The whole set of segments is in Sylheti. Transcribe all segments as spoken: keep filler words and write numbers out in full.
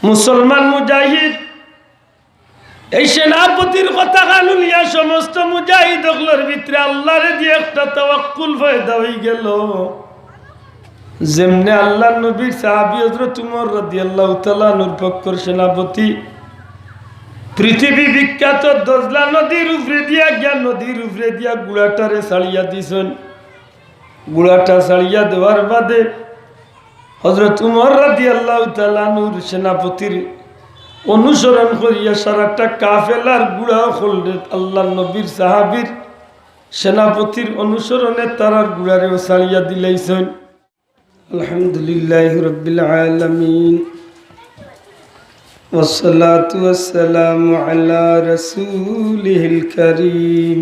মুসলমান মুজাহিদ, এই সেনাপতির কথা খান হুনিয়া সমস্ত মুজাহিদ অকলর ভিতরে আল্লারে দিয়া একটা তাওয়াক্কুল পয়দা অইগেলো। যেমনে আল্লার নবীর সাহাবী হযরত উমর রাদিয়াল্লাহু তাআলা আনহুর পক্ষর সেনাপতি, পৃথিবী বিখ্যাত দজলা নদীর উপরে দিয়া গিয়া, নদীর উপরে দিয়া ঘুড়াটারে ছাড়িয়া দিছইন। ঘুড়াটা ছাড়িয়া দেওয়ার বাদে হযরত উমর রাদিয়াল্লাহু তাআলা আনহুর সেনাপতির অনুসরণ করিয়া সারাটা কাফেলার ঘুড়া অকলরে আল্লার নবীর সাহাবীর সেনাপতির অনুসরণে তারার ঘুড়ারেও ছাড়িয়া দিলাইছইন। الحمد لله رب العالمين، والصلاة والسلام على رسوله الكريم.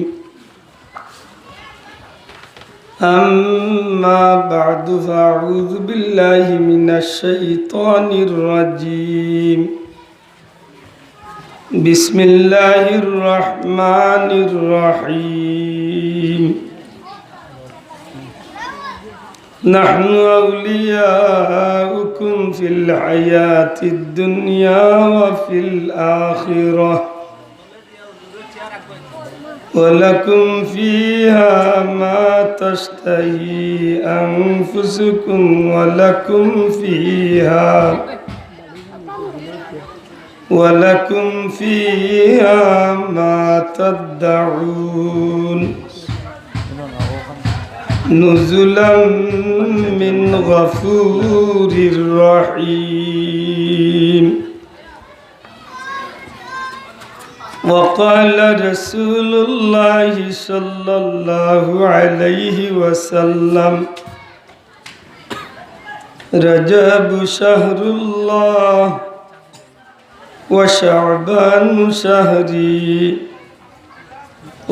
أما بعد، فأعوذ بالله من الشيطان الرجيم. بسم الله الرحمن الرحيم. نحن أولياؤكم في الحياة الدنيا وفي الآخرة، ولكم فيها ما تشتهي أنفسكم، ولكم فيها ولكم فيها ما تدعون، نزلا من غفور رحيم. وقال رسول الله صلى الله عليه وسلم: رجب شهر الله، وشعبان شهري،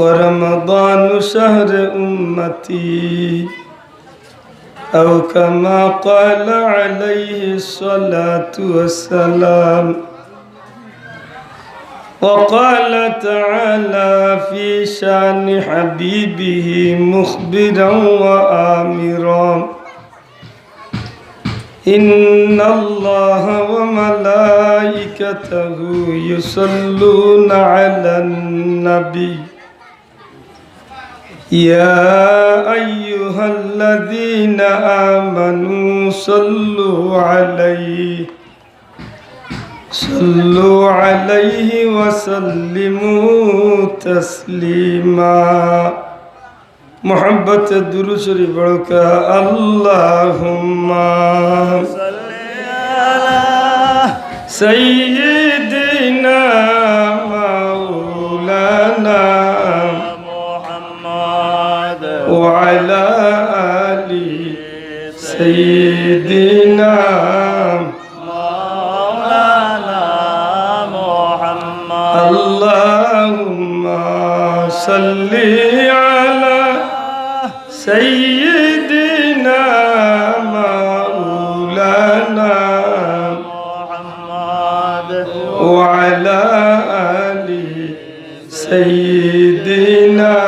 ورمضان شهر أمتي، أو كما قال عليه الصلاة والسلام. وقال تعالى في شأن حبيبه مخبرا وآمرا: إن الله وملائكته يصلون على النبي، يا أيها الذين آمنوا صلوا عليه، صلوا عليه وسلموا تسليما. محبت درود شریف پڑھو کہ اللهم صل على سيدنا مولانا محمد وعلى آل سيدنا مولانا محمد. اللهم صل على سيدنا مولانا محمد وعلى آل سيدنا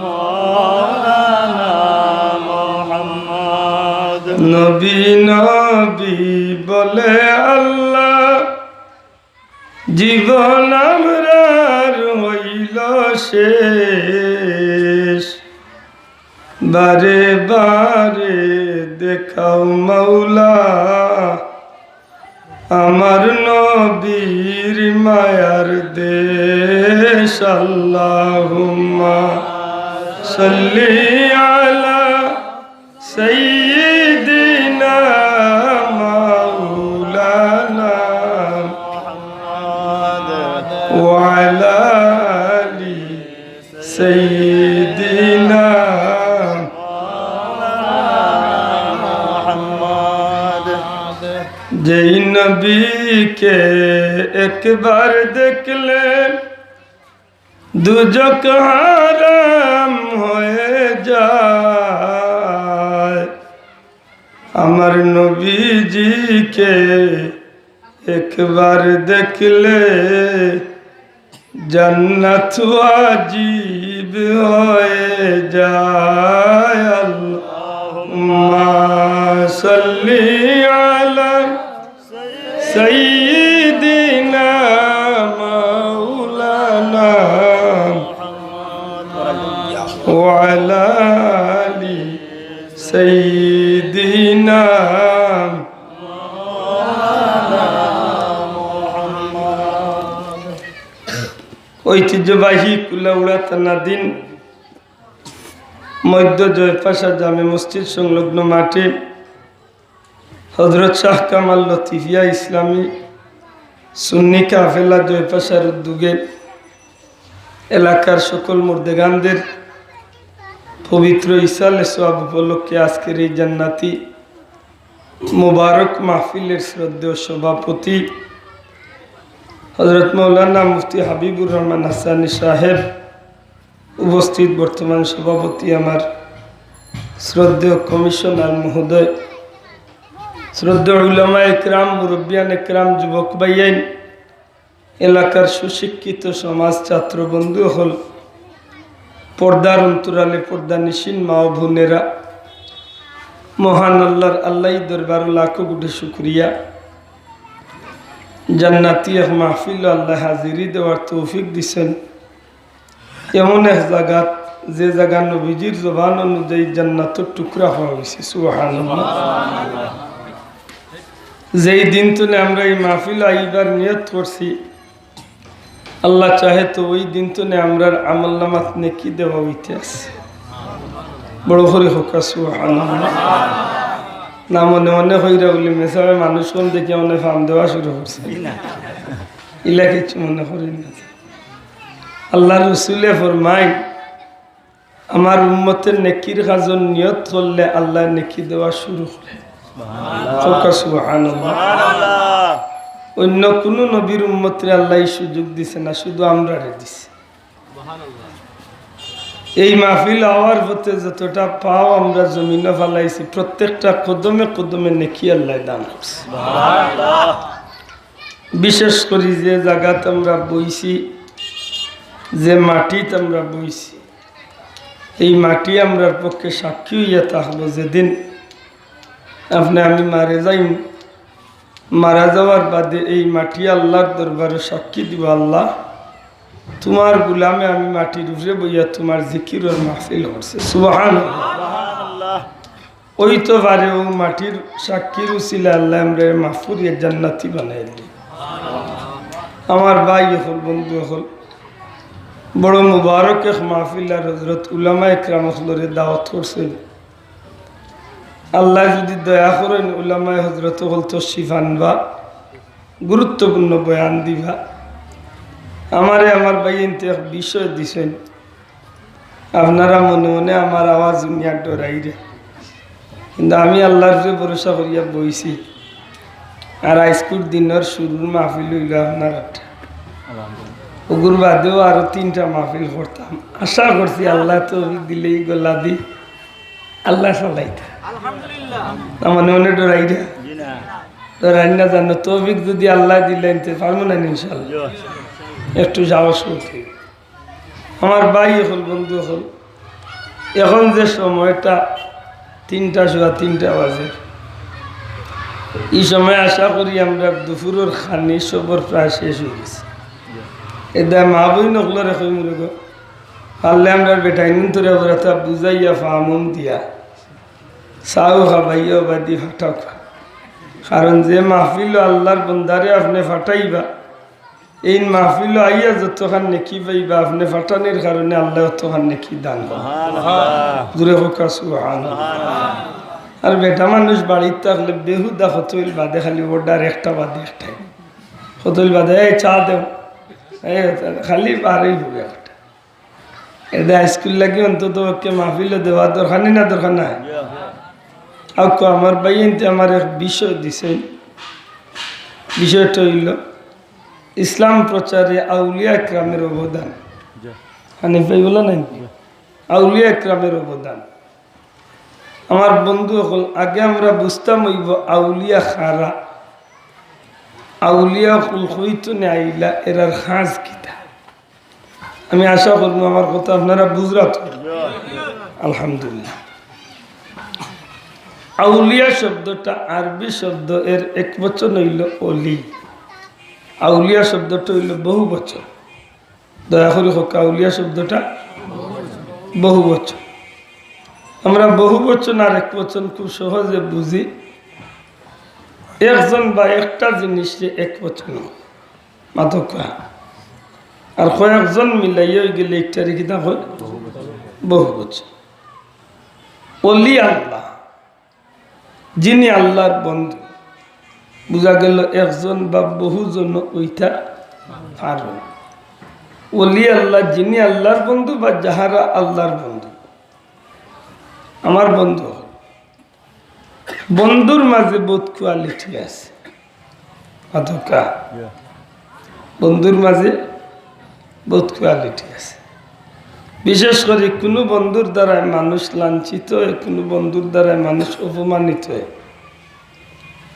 مولانا محمد. নবী নবী বলে আল্লাহ, জীবন আমরার হইল শেষ। বারে বারে দেখাও মাওলা, আমার নবীর মায়ার দেশ। اللهم صل على سيدنا مولانا محمد وعلى آل سيدنا محمد. যেই নবীকে একবার দেখলে দুজখ হারাম হয়ে যায়। আমার নবীজিকে একবার দেখলে জান্নাত ওয়াজিব হয়ে যায়। اللهم صل على سيدنا مولانا وعلى آل سيدنا। ঐতিহ্যবাহী কুলাউড়া থানাধীন মধ্য জয়পাশা জামে মসজিদ সংলগ্ন মাঠে হযরত শাহ কামাল লতিফিয়া ইসলামী সুন্নি কাফেলা জয়পাশার উদ্যোগে এলাকার সকল মুর্দেগানদের পবিত্র ইসালে সওয়াব উপলক্ষে আজকের এই জান্নাতি মোবারক মাহফিলের শ্রদ্ধেয় সভাপতি হযরত মাওলানা মুফতি হাবিবুর রহমান হাসানী সাহেব, উপস্থিত বর্তমান সভাপতি, আমার শ্রদ্ধেয় কমিশনার মহোদয়, শ্রদ্ধেয় উলামা একরাম, মুরব্বিয়ান একরাম, যুবক ভাইয়াইন, এলাকার সুশিক্ষিত সমাজ, ছাত্র বন্ধু অকল, পর্দার অন্তরালে পর্দানিশীন মা ও বোনেরা, মহান আল্লাহর আল্লাহই দরবারো লাখো কোটি শুকরিয়া। জান্নাতি এক মাহফিলো আল্লায় হাজিরি দেওয়ার তৌফিক দিছেন। এমন এক জাগাত, যে জাগা নবীজির জবান অনুযায়ী জান্নাতর টুকরা কওয়া অইছে। সুবহানাল্লাহ। যেই দিন তনে আমরা এই মাহফিলো আইবার নিয়ত করছি, আল্লাহ চাহে তো ওই দিন তনে আমরার আমলনামাত নেকি দেওয়া অইতে আছে। বড় করি কউক্কা সুবহানাল্লাহ। না মনে মনে কইরা বুলি মেসাবে মানুষ অকল দেখিয়া মনে ফাম দেওয়া শুরু করছে। ইলা কিচ্ছু মনে করি না। আল্লাহর রসুলে ফরমাইন, আমার উম্মতে নেকির কাজর নিয়ত করলে আল্লায় নেকি দেওয়া শুরু করে। কউক্কা সুবহানাল্লাহ। অন্য কুনু নবীর উম্মতরে আল্লায় এই সুযোগ দিছে না, শুধু আমরারে দিছে। এই মাহফিল আওয়ার পথে যতটা পাও আমরা জমিনো ফালাইছি, প্রত্যেকটা কদমে কদমে নেকি আল্লায় দান করছে। বিশেষ করি যে জাগাত আমরা বইছি, যে মাটিত আমরা বইছি, এই মাটি আমরার পক্ষে সাক্ষী অইয়া থাকবো। যেদিন আপনে আমি মারা যাইমু, মারা যাওয়ার বাদে এই মাটি আল্লাহর দরবারো সাক্ষী দিবো, "আল্লাহ, তুমার গুলামে আমি মাটির উপরে বইয়া তুমার জিকিরর মাহফিল করছে।" সুবহানাল্লাহ। অইতো পারে অউ মাটির সাক্ষীর উছিলায় আল্লায় আমরারে মাফ করিয়া জান্নাতি বানাইল। আমার ভাই অকল, বন্ধু অকল, বড় মুবারক এক মাহফিল, আর হযরত উলামা একরাম অকলরে দাওয়াত করছইন। আল্লায় যুদি দয়া করইন, উলামায়ে হযরত অকল তশরিফ আনবা, গুরুত্বপূর্ণ বয়ান দিবা। আমারে আমার ভাইয়াইন্তে এক বিষয় দিছইন, আপনারা মনে মনে আমার আওয়াজ হুনিয়া ডরাইরা, কিন্তু আমি আল্লাহর উপরে ভরসা করিয়া বইছি। আর আইজকুর দিনর শুরুর মাহফিল অইলো আপনার একটা। অগুর বাদেও আরো তিনটা মাহফিল করতাম। আশা করছি আল্লায় তৌফিক দিলে ইগুলা দি আল্লায় চালাইতা। আলহামদুলিল্লাহ। না মনে মনে ডরাইরা? জি না। ডরাইন না জানো, তৌফিক যুদি আল্লায় দিলে আনতে পারমু না ইনশাআল্লাহ। জি। একটু সাহস করতে। আমার ভাই অকল, বন্ধু অকল, এখন যে সময়টা তিনটা, সোয়া তিনটা বাজে, ই সময় আশা করি আমরা দুপুরর খানি সবর প্রায় শেষ অইগেছে। এরদায় মা বইন অকলরে কইমু রে গো, পারলে আমরার বেটাইনতরে অতটা বুঝাইয়া ফামুন দিয়া চাও খাবাইয়া বাদি ফাটাও খা। কারণ যে মাহফিলো আল্লাহর বন্দারে আপনে ফাটাইবা, এই মাহফিলো আইয়া যতখান নেকি পাইবা, আপনে ফাটানির কারণে আল্লায় অতখান নেকি দান করবা। সুবহানাল্লাহ। জোরে কউক্কা সুবহানাল্লাহ। সুবহানাল্লাহ। আর বেটা মানুষ বাড়িত থাকলে বেহুদা কতইল বাদে খালি order একটা বাদে একটাই। কতইল বাদে, "এই চা দেও।" এই খালি বারই হবে একটা। এরদায় আইজকুর লাগি অন্তত পক্ষে মাহফিলো দেওয়া দরকার নি না, দরকার নাই? আউক্কা আমার ভাইয়াইন্তে আমার এক বিষয় দিছইন, বিষয়টা অইলো ইসলাম প্রচারে আউলিয়া একরামের অবদান। হানিফ ভাই বলা নাই? আউলিয়া একরামের অবদান। আমার বন্ধু অকল, আগে আমরা বুঝতাম অইবো আউলিয়া কারা, আউলিয়া অকল কই তনে আইলা, এরার কাজ কিতা। আমি আশা করমু আমার কথা আপনারা বুঝরা তো। আলহামদুলিল্লাহ। আউলিয়া শব্দটা আরবি শব্দ, এর এক বচন অইলো অলি। আউলিয়া শব্দটা অইলো বহু বচন। দয়া করি কউক্কা, আউলিয়া শব্দটা বহু বচন। আমরা বহু বচন আর এক বচন খুব সহজে বুঝি। একজন বা একটা জিনিসরে এক বচন কয়, মাতউক্কা। আর কয়েকজন মিলাইয়া অইগেলে একটারে কিতা কয়? বহু বচন। অলি আল্লাহ, যিনি আল্লাহর বন্ধু, বুঝা গেল একজন বা বহুজন অইতা পারইন। অলি আল্লাহ যিনি আল্লাহর বন্ধু বা যাহারা আল্লাহর বন্ধু। আমার বন্ধু, বন্ধুর মাঝে বহুত quality আছে। মাতউক্কা। বন্ধুর মাঝে বহুত quality আছে। বিশেষ করি কুনু বন্ধুর দ্বারায় মানুষ লাঞ্ছিত অয়, কুনু বন্ধুর দ্বারায় মানুষ অপমানিত অয়,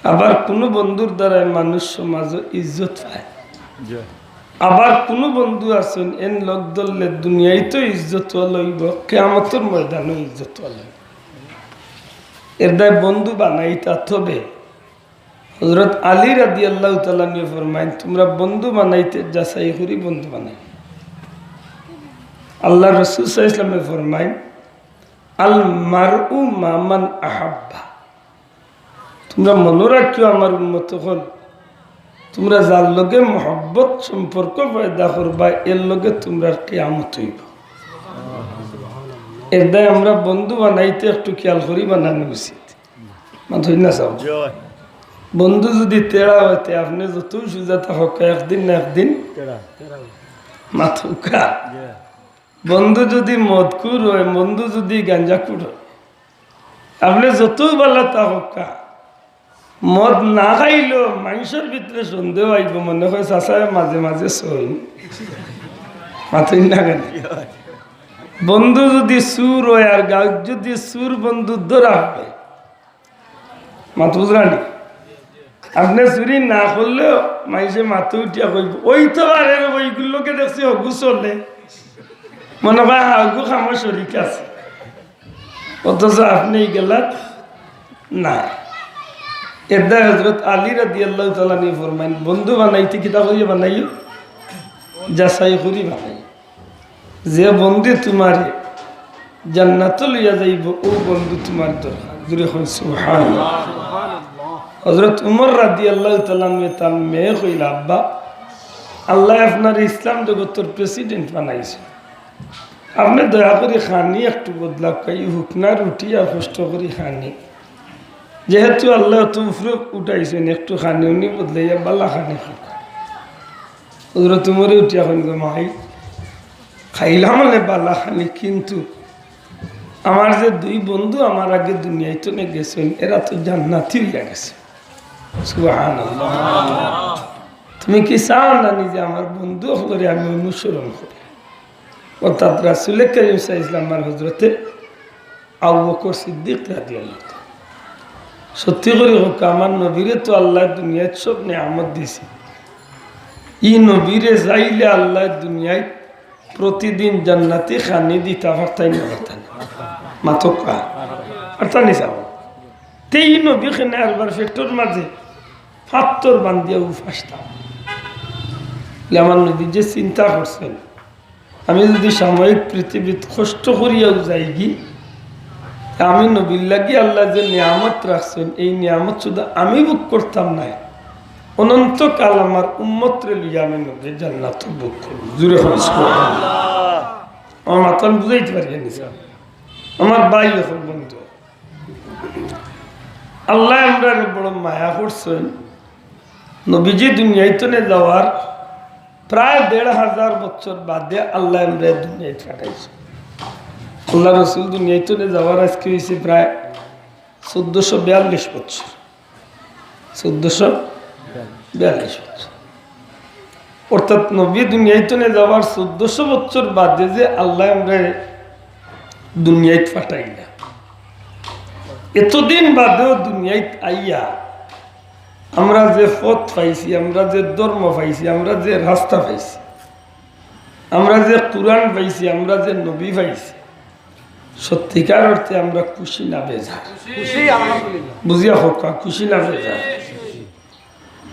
আবার কুনু বন্ধুর দ্বারায় মানুষ সমাজো ইজ্জত পায়। আবার কুনু বন্ধু আছইন, এন লগ ধরলে দুনিয়াইতো ইজ্জতওয়ালা অইবো, কিয়ামতর ময়দানো ইজ্জতওয়ালা অইবো। এরদায় বন্ধু বানাইতা। তবে হযরত আলী রাদিয়াল্লাহু তাআলা আনহু ফরমাইন, তুমরা বন্ধু বানাইতে যাচাই করি বন্ধু বানাইও। আল্লাহর রাসূল সাল্লাল্লাহু আলাইহি ওয়াসাল্লামে ফরমাইন, "আল মারউ মা মান আহাব্বা।" তুমরা মনো রাখিও আমার উম্মত অকল, তুমরা যার লগে মহব্বত সম্পর্ক পয়দা করবায়, এর লগে তুমরার কিয়ামত অইবো। এরদায় আমরা বন্ধু বানাইতে একটু খিয়াল করি বানানি উচিত। মাতইন না চাও? বন্ধু যুদি তেড়া অয়, তে আপনে যতউ সুজা থাকউক্কা, একদিন না একদিন মাতউক্কা। বন্ধু যুদি মদখুর অয়, বন্ধু যুদি গাঞ্জাখুর অয়, আপনে যতউ ভালা থাকউক্কা, মদ না খাইলেও মানষর ভিতরে সন্দেহ আইবো, মনে কয় চাচায় মাঝে মাঝে ছইন। মাতইন না কেনে? বন্ধু যুদি চুর অয় আর গাউত যুদি চুর বন্ধু ধরা অয়, মাত বুঝরা নি? আপনে চুরি না করলেও মানষে মাতো উঠিয়া কইবো, "অইতো পারে রে, অগুর লগে দেখছি হগু চলে।" মনে কয় হগু কামো শরিক আছে, অথচ আপনে ইগেলাত না। এরদায় হযরত আলী রাদিয়াল্লাহু তাআলা আনহু ফরমাইন, বন্ধু বানাইতে কিতা করিয়া বানাইও? যাচাই করি বানাইও। যে বন্ধু তুমারে জান্নাতো লইয়া যাইবো, অউ বন্ধু তুমার দরকার। জুরে কইন সুবহানাল্লাহ। হযরত উমর রাদিয়াল্লাহু তাআলা আনহু তান মেয়ে কইলা, "আব্বা, আল্লায় আপনারে ইসলাম জগতর president বানাইছে, আপনে দয়া করি খানি একটু বদলাউক্কা, ই হুকনা রুটি আর কষ্ট করি খানি।" যেহেতু আল্লায় অত উপরে উঠাইছইন, একটু খানি উনি বদলাইয়া বালা খানি খাউক্কা। হযরত উমরে উঠিয়া কইন, "গো মাই, খাইলাম অনে বালা খানি, কিন্তু আমার যে দুই বন্ধু আমার আগে দুনিয়াইত থনে গেছইন, এরা তো জান্নাতি অইয়া গেছে।" সুবহানাল্লাহ। তুমি কি চাও না নিজে আমার বন্ধু অকলরে আমি অনুসরণ করি? অর্থাৎ রাসূলে করিম সাল্লাল্লাহু আলাইহি ওয়াসাল্লাম আর হযরতে আবু বকর সিদ্দিক রাদিয়াল্লাহু তাআলা। সত্যি করি কউক্কা, আমার নবীরে তো আল্লায় দুনিয়াত সব নিয়ামত দিছে। ই নবীরে চাইলে আল্লায় দুনিয়াত প্রতিদিন জান্নাতি খানি দিতা পারতা নি না পারতা নি? মাতউক্কা। পারতা নি চাও? তে ই নবী কেনে আরবার পেটর মাঝে পাত্থর বান্ধিয়া উপাস থাকতা? আমার নবী যে চিন্তা করছইন, আমি যুদি সাময়িক পৃথিবীত কষ্ট করিয়াও যাইগি, তে আমি নবীর লাগি আল্লায় যে নিয়ামত রাখছইন, এই নিয়ামত শুধু আমি ভোগ করতাম নায়, অনন্তকাল আমার উম্মতরে লইয়া আমি নবী জান্নাতো ভোগ করমু। জুরে কইন সুবহানাল্লাহ। আমার মাতখান বুঝাইতে পারি নি? আমার ভাই অকল, বন্ধু, আল্লায় আমরারে বড় মায়া করছইন। নবীজি দুনিয়াইত থনে যাওয়ার প্রায় দেড় হাজার বছর বাদে আল্লায় আমরারে দুনিয়াইত পাঠাইছইন। আল্লার রসুল দুনিয়াইত থনে যাওয়ার আইজকে অইছে প্রায় চৌদ্দশো বিয়াল্লিশ বছর। চৌদ্দশো বিয়াল্লিশ বছর। অর্থাৎ নবী দুনিয়াইত থনে যাওয়ার চৌদ্দশো বছর বাদে যে আল্লায় আমরারে দুনিয়াইত পাঠাইলা, এতদিন বাদেও দুনিয়াইত আইয়া আমরা যে পথ পাইছি, আমরা যে ধর্ম পাইছি, আমরা যে রাস্তা পাইছি, আমরা যে কুরআন পাইছি, আমরা যে নবী পাইছি, সত্যিকার অর্থে আমরা খুশি না বেজার? খুশি, আলহামদুলিল্লাহ। বুঝিয়া কউক্কা, খুশি না বেজার?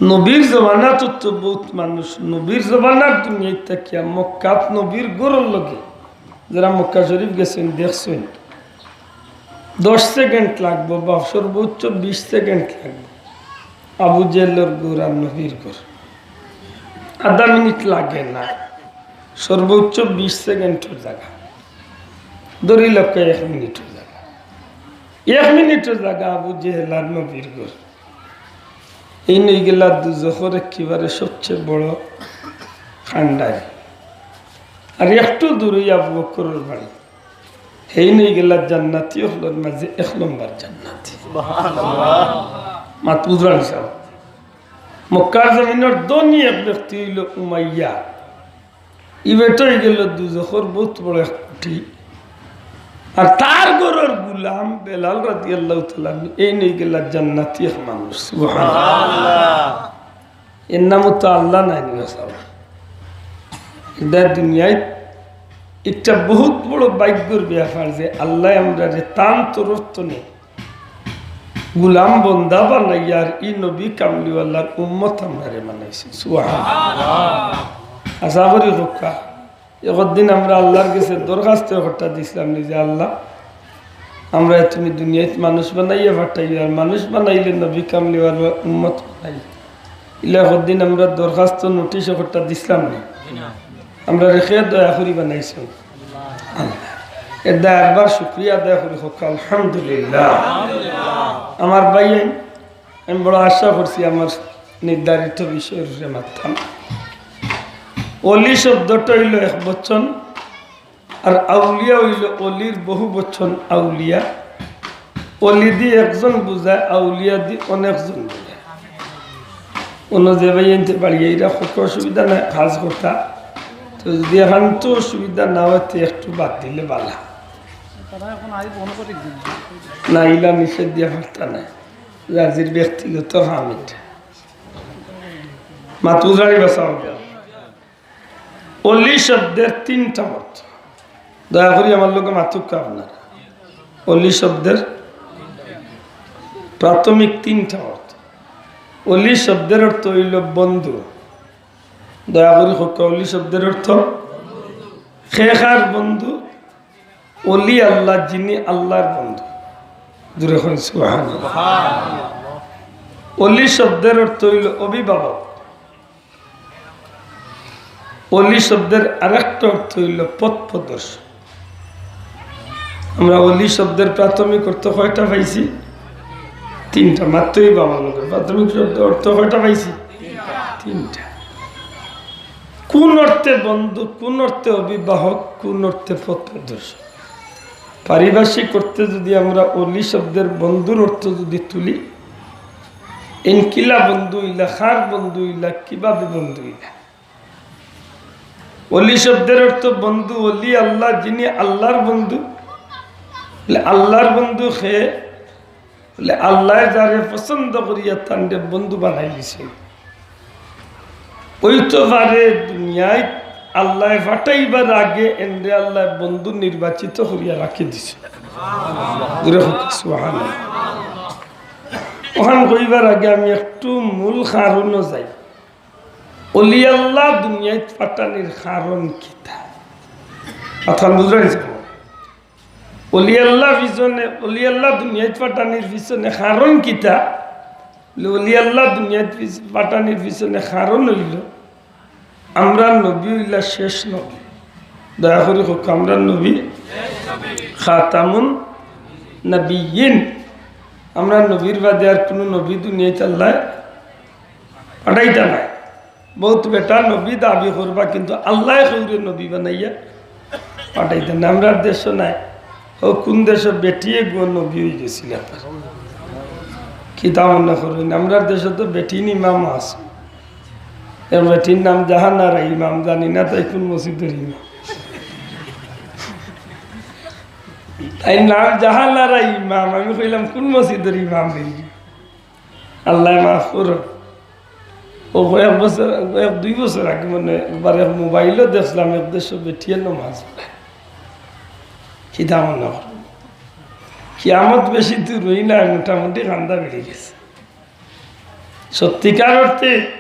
নবীর জমানাত তো বউত মানুষ, নবীর জমানার দুনিয়াত থাকিয়া মক্কাত নবীর ঘরর লগে, যারা মক্কা শরীফ গেছইন, দেখছইন, দশ সেকেন্ড লাগবো বা সর্বোচ্চ বিশ সেকেন্ড লাগবো। আবু জেহেলর ঘর আর নবীর ঘর আধা মিনিট লাগে না, সর্বোচ্চ বিশ সেকেন্ডর জাগা, ধরি লউক্কা এক মিনিটর জাগা, এক মিনিটর জাগা আবু জেহেল আর নবীর ঘর। এইন অইগেলা দুজখর একেবারে সবচেয়ে বড় কান্ডারি। আর একটু দূরই আবু বকরর বাড়ি। এইন অইগেলা জান্নাতি অকলর মাঝে এক নম্বর জান্নাতি। মাত বুঝরা নি সাব? মক্কার জমিনর ধনী এক ব্যক্তি অইলো উমাইয়া। ই বেটা অইগেলো দুজখর বউত বড় এক কুটি। আর তার ঘরর গুলাম বেলাল রাদিয়াল্লাহু তাআলা আনহু, এইন অইগেলা জান্নাতি এক মানুষ। সুবহানাল্লাহ। এর নামও তো আল্লাহ নায় নি সাব? ইটা দুনিয়াত একটা বউত বড় ভাগ্যর ব্যাপার যে আল্লায় আমরারে তান তরফ তনে গুলাম বন্দা বানাইয়া আর ই নবী কামলিওয়ালার উম্মত আমরারে বানাইছে। সুবহানাল্লাহ। আশা করি কউক্কা, একদিন আমরা আল্লার গেছে দরখাস্ত একটা দিছলাম নি যে, "আল্লাহ, আমরারে তুমি দুনিয়াত মানুষ বানাইয়া পাঠাইও, আর মানুষ বানাইলে নবী কামলিওয়ালার উম্মত বানাইও।" ইলা একদিন আমরা দরখাস্ত নোটিশ একটা দিছলাম নি? আমরারে কে দয়া করি বানাইছইন? আল্লাহ। এর দায় আরবার শুকরিয়া আদায় করি কউক্কা, আলহামদুলিল্লাহ। আমার ভাইয়াইন, আমি বড় আশা করছি আমার নির্ধারিত বিষয়র উপরে মাততাম। অলি শব্দটা অইলো এক বচন, আর আউলিয়া অইলো অলির বহু বচন আউলিয়া। অলি দি একজন বুঝায়, আউলিয়া দি অনেকজন বুঝায়। অন্য যে ভাইয়াইন্তে বাড়ি এরা কউক্কা অসুবিধা নাই, কাজ করতা। তো যদি এখান তো অসুবিধা না অয়, তে একটু বাদ দিলে বালা। না, ইলা নিষেধ দিয়া পারতা না। রাজির ব্যক্তিগত কাম ইটা। মাত বুঝরা নি বা সাব? অলি শব্দের তিনটা অর্থ। দয়া করি আমার লগে মাতউক্কা আপনারা। অলি শব্দের প্রাথমিক তিনটা অর্থ। অলি শব্দের অর্থ অইলো বন্ধু। দয়া করি কউক্কা, অলি শব্দের অর্থ কে কার বন্ধু? অলি আল্লাহ, যিনি আল্লার বন্ধু। জোরে কইন সুবহানাল্লাহ। অলি শব্দের অর্থ অইলো অভিভাবক। অলি শব্দের আরেকটা অর্থ অইলো পথ প্রদর্শক। আমরা অলি শব্দের প্রাথমিক অর্থ কয়টা পাইছি? তিনটা। মাততে অইবো আমার লগে। প্রাথমিক শব্দের অর্থ কয়টা পাইছি? তিনটা। কোন অর্থে বন্ধু, কোন অর্থে অভিভাবক, কোন অর্থে পথ প্রদর্শক? পারিভাষিক অর্থে যদি আমরা অলি শব্দের বন্ধুর অর্থ যদি তুলি, এইন কিলা বন্ধু অইলা, কার বন্ধু অইলা, কিভাবে বন্ধু অইলা? অলি শব্দের অর্থ বন্ধু, অলি আল্লাহ, যিনি আল্লার বন্ধু। বলে, আল্লার বন্ধু কে? বলে, আল্লায় যারে পছন্দ করিয়া তানরে বন্ধু বানাই দিছে। অইতো পারে দুনিয়াত আল্লায় পাঠাইবার আগে এনরে আল্লায় বন্ধু নির্বাচিত করিয়া রাখি দিছে। জোরে কউক্কা সুবহানাল্লাহ। অখান কইবার আগে আমি একটু মূল কারণো যাই। অলি আল্লাহ দুনিয়াত পাঠানির কারণ কিতা? অখান বুঝরা নি সাব? অলি আল্লাহ পিছনে, অলি আল্লাহ দুনিয়াত পাঠানির পিছনে কারণ কিতা? অলি আল্লাহ দুনিয়াত পিছ-, পাঠানির পিছনে কারণ অইলো, আমরার নবী অইলা শেষ নবী। দয়া করি কউক্কা, আমরার নবী খাতামুন নবিয়্যিন। আমরার নবীর বাদে আর কুনু নবী দুনিয়াত আল্লায় পাঠাইতা নায়। বউত বেটা নবী দাবি করবা, কিন্তু আল্লায় কেউরে নবী বানাইয়া পাঠাইতা নায়। আমরার দেশো নাই। ও কুন দেশো বেটি এগু নবী অইগেছিল। কিতা মনে করইন, আমরার দেশো তো বেটিন ইমাম আছে। এক বেটির নাম জাহানারা ইমাম, জানি না তাই কুন মসজিদর ইমাম। তাইর নাম জাহানারা ইমাম, আমি কইলাম কুন মসজিদর ইমাম রে? আল্লায় মাফ করো। ও কয়েক বছর, এক দুই বছর আগে মানে একবার এক মোবাইলো দেখলাম এক দেশো বেটিয়ে নমাজ পড়ে। কিতা মনে করো? কিয়ামত বেশি দূর অয় না, মোটামুটি কান্দা বেড়ি গেছে। সত্যিকার অর্থে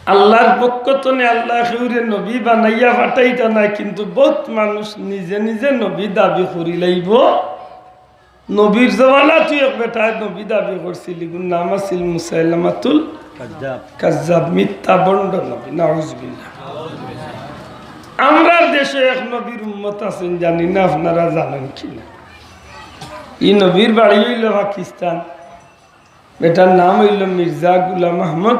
আল্লার পক্ষ তনে আল্লায় কেউরে নবী বানাইয়া পাঠাইতা নায়, কিন্তু বউত মানুষ নিজে নিজে নবী দাবি করিলাইবো। নবীর জমানাত এক বেটায় নবী দাবি করছিল, ইগুর নাম আছিল মুসাইলামাতুল কাজ্জাব। কাজ্জাব, মিথ্যা ভণ্ড নবী, নাউজুবিল্লাহ। আমরার দেশো এক নবীর উম্মত আছইন, জানি না আপনারা জানইন কি না। ই নবীর বাড়ি অইলো পাকিস্তান। বেটার নাম অইলো মির্জা গুলাম আহমদ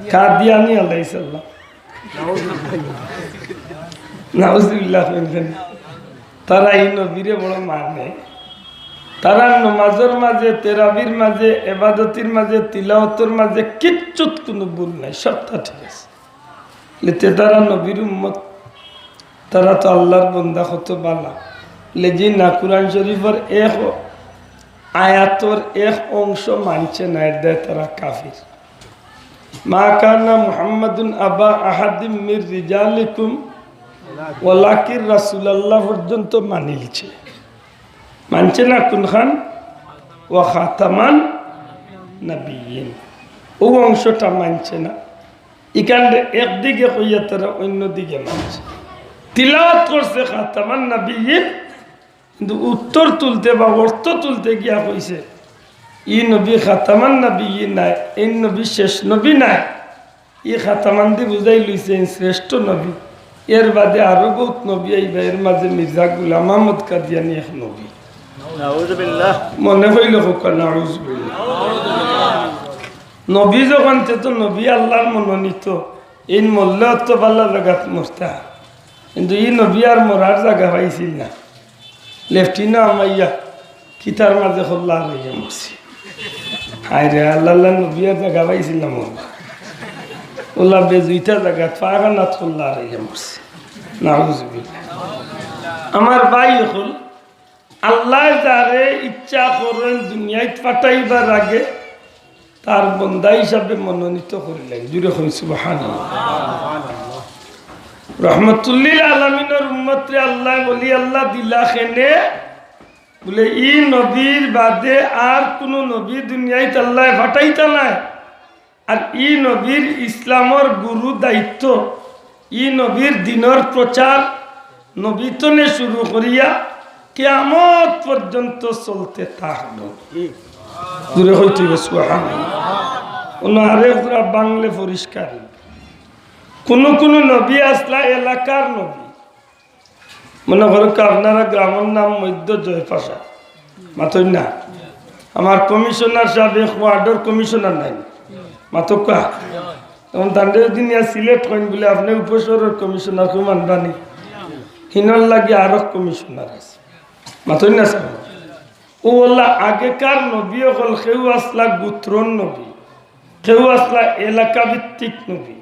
কাদিয়ানী আলাইহিস সালাম। নাউজুবিল্লাহ। তারা ই নবীরে বড় মানে। তারা নমাজর মাঝে, তেরাবির মাঝে, এবাদতির মাঝে, তিলাওয়াতর মাঝে কিচ্ছুত কুনু ভুল নাই, সবটা ঠিক আছে। লে তে তারা নবীর উম্মত, তারা তো আল্লার বন্দা, কত বালা। লে জি না, কুরআন শরীফর এক আয়াতর এক অংশ মানছে না, এর দায় তারা কাফির। মা কানা মুহাম্মাদুন আবা আহাদিম মির রিজালিকুম ওয়ালাকিন রাসূলুল্লাহ পর্যন্ত মানিলছে। মানছে না কুনখান? ওয়া খাতামান নাবিয়্যিন। অউ অংশটা মানছে না। ইখানরে একদিকে কইয়া তারা অইন্য দিকে মানছে। তিলাওয়াত করছে খাতামান নাবিয়্যিন, কিন্তু উত্তর তুলতে বা অর্থ তুলতে গিয়া কইছে, "ই নবী খাতামান নাবিয়্যিন নায়, এই নবী শেষ নবী নায়।" ই খাতামান দি বুঝাইলইছে ই শ্রেষ্ঠ নবী। এর বাদে আরো বউত নবী আইবা, এর মাঝে মির্জা গুলাম আহমদ কাদিয়ানী এক নবী। নাউজুবিল্লাহ। মনে অইলো কউক্কা, নাউজুবিল্লাহ। নবী যখন, তে তো নবী আল্লার মনোনীত, এইন মরলে অত বালা জাগাত মরতা, কিন্তু ই নবী আর মরার জাগা পাইছিল না। লেফটিনো হামাইয়া কিতার মাঝে খোল্লা রইয়া মরছে। হায় রে, আল্লার নবী আর জাগা পাইছিল না মরবা। অলা বেজুইতা জাগাত পায়খানাত খোল্লা রইয়া মরছে। নাউজুবিল্লাহ। আমার ভাই অকল, আল্লায় যারে ইচ্ছা করইন দুনিয়াত পাঠাইবার আগে তার বন্দা হিসাবে মনোনীত করিলাইন। জুরে কইন সুবহানাল্লাহ। রহমতুল্লিল আলামিনর উম্মতরে আল্লায় ওলি আল্লাহ দিলা কেনে, বুলে ই নবীর বাদে আর কুনু নবী দুনিয়াত আল্লায় পাঠাইতা নায়। আর ই নবীর ইসলামর গুরু দায়িত্ব, ই নবীর দিনর প্রচার নবী তনে শুরু করিয়া কিয়ামত পর্যন্ত চলতে থাকবো। জুরে কইতে অইবো সুবহানাল্লাহ। অনো আরেক জুড়া বাংলা পরিষ্কার। কুনু কুনু নবী আছলা এলাকার নবী, মনে করউক্কা আপনারা গ্রামর নাম মধ্য জয়পাশা, মাতইন না? আমার কমিশনার সাব এক ওয়ার্ডর কমিশনার নায়নি, মাতউক্কা। এখন তানরে যদি নিয়া সিলেট কইন বুলে, "আপনে উপশহরর কমিশনার", কেউ মানবানি? হিনর লাগি আরক কমিশনার আছে, মাতইন না সাব? অউ অলা আগেকার নবী অকল কেউ আছলা গোত্রর নবী, কেউ আছলা এলাকা ভিত্তিক নবী,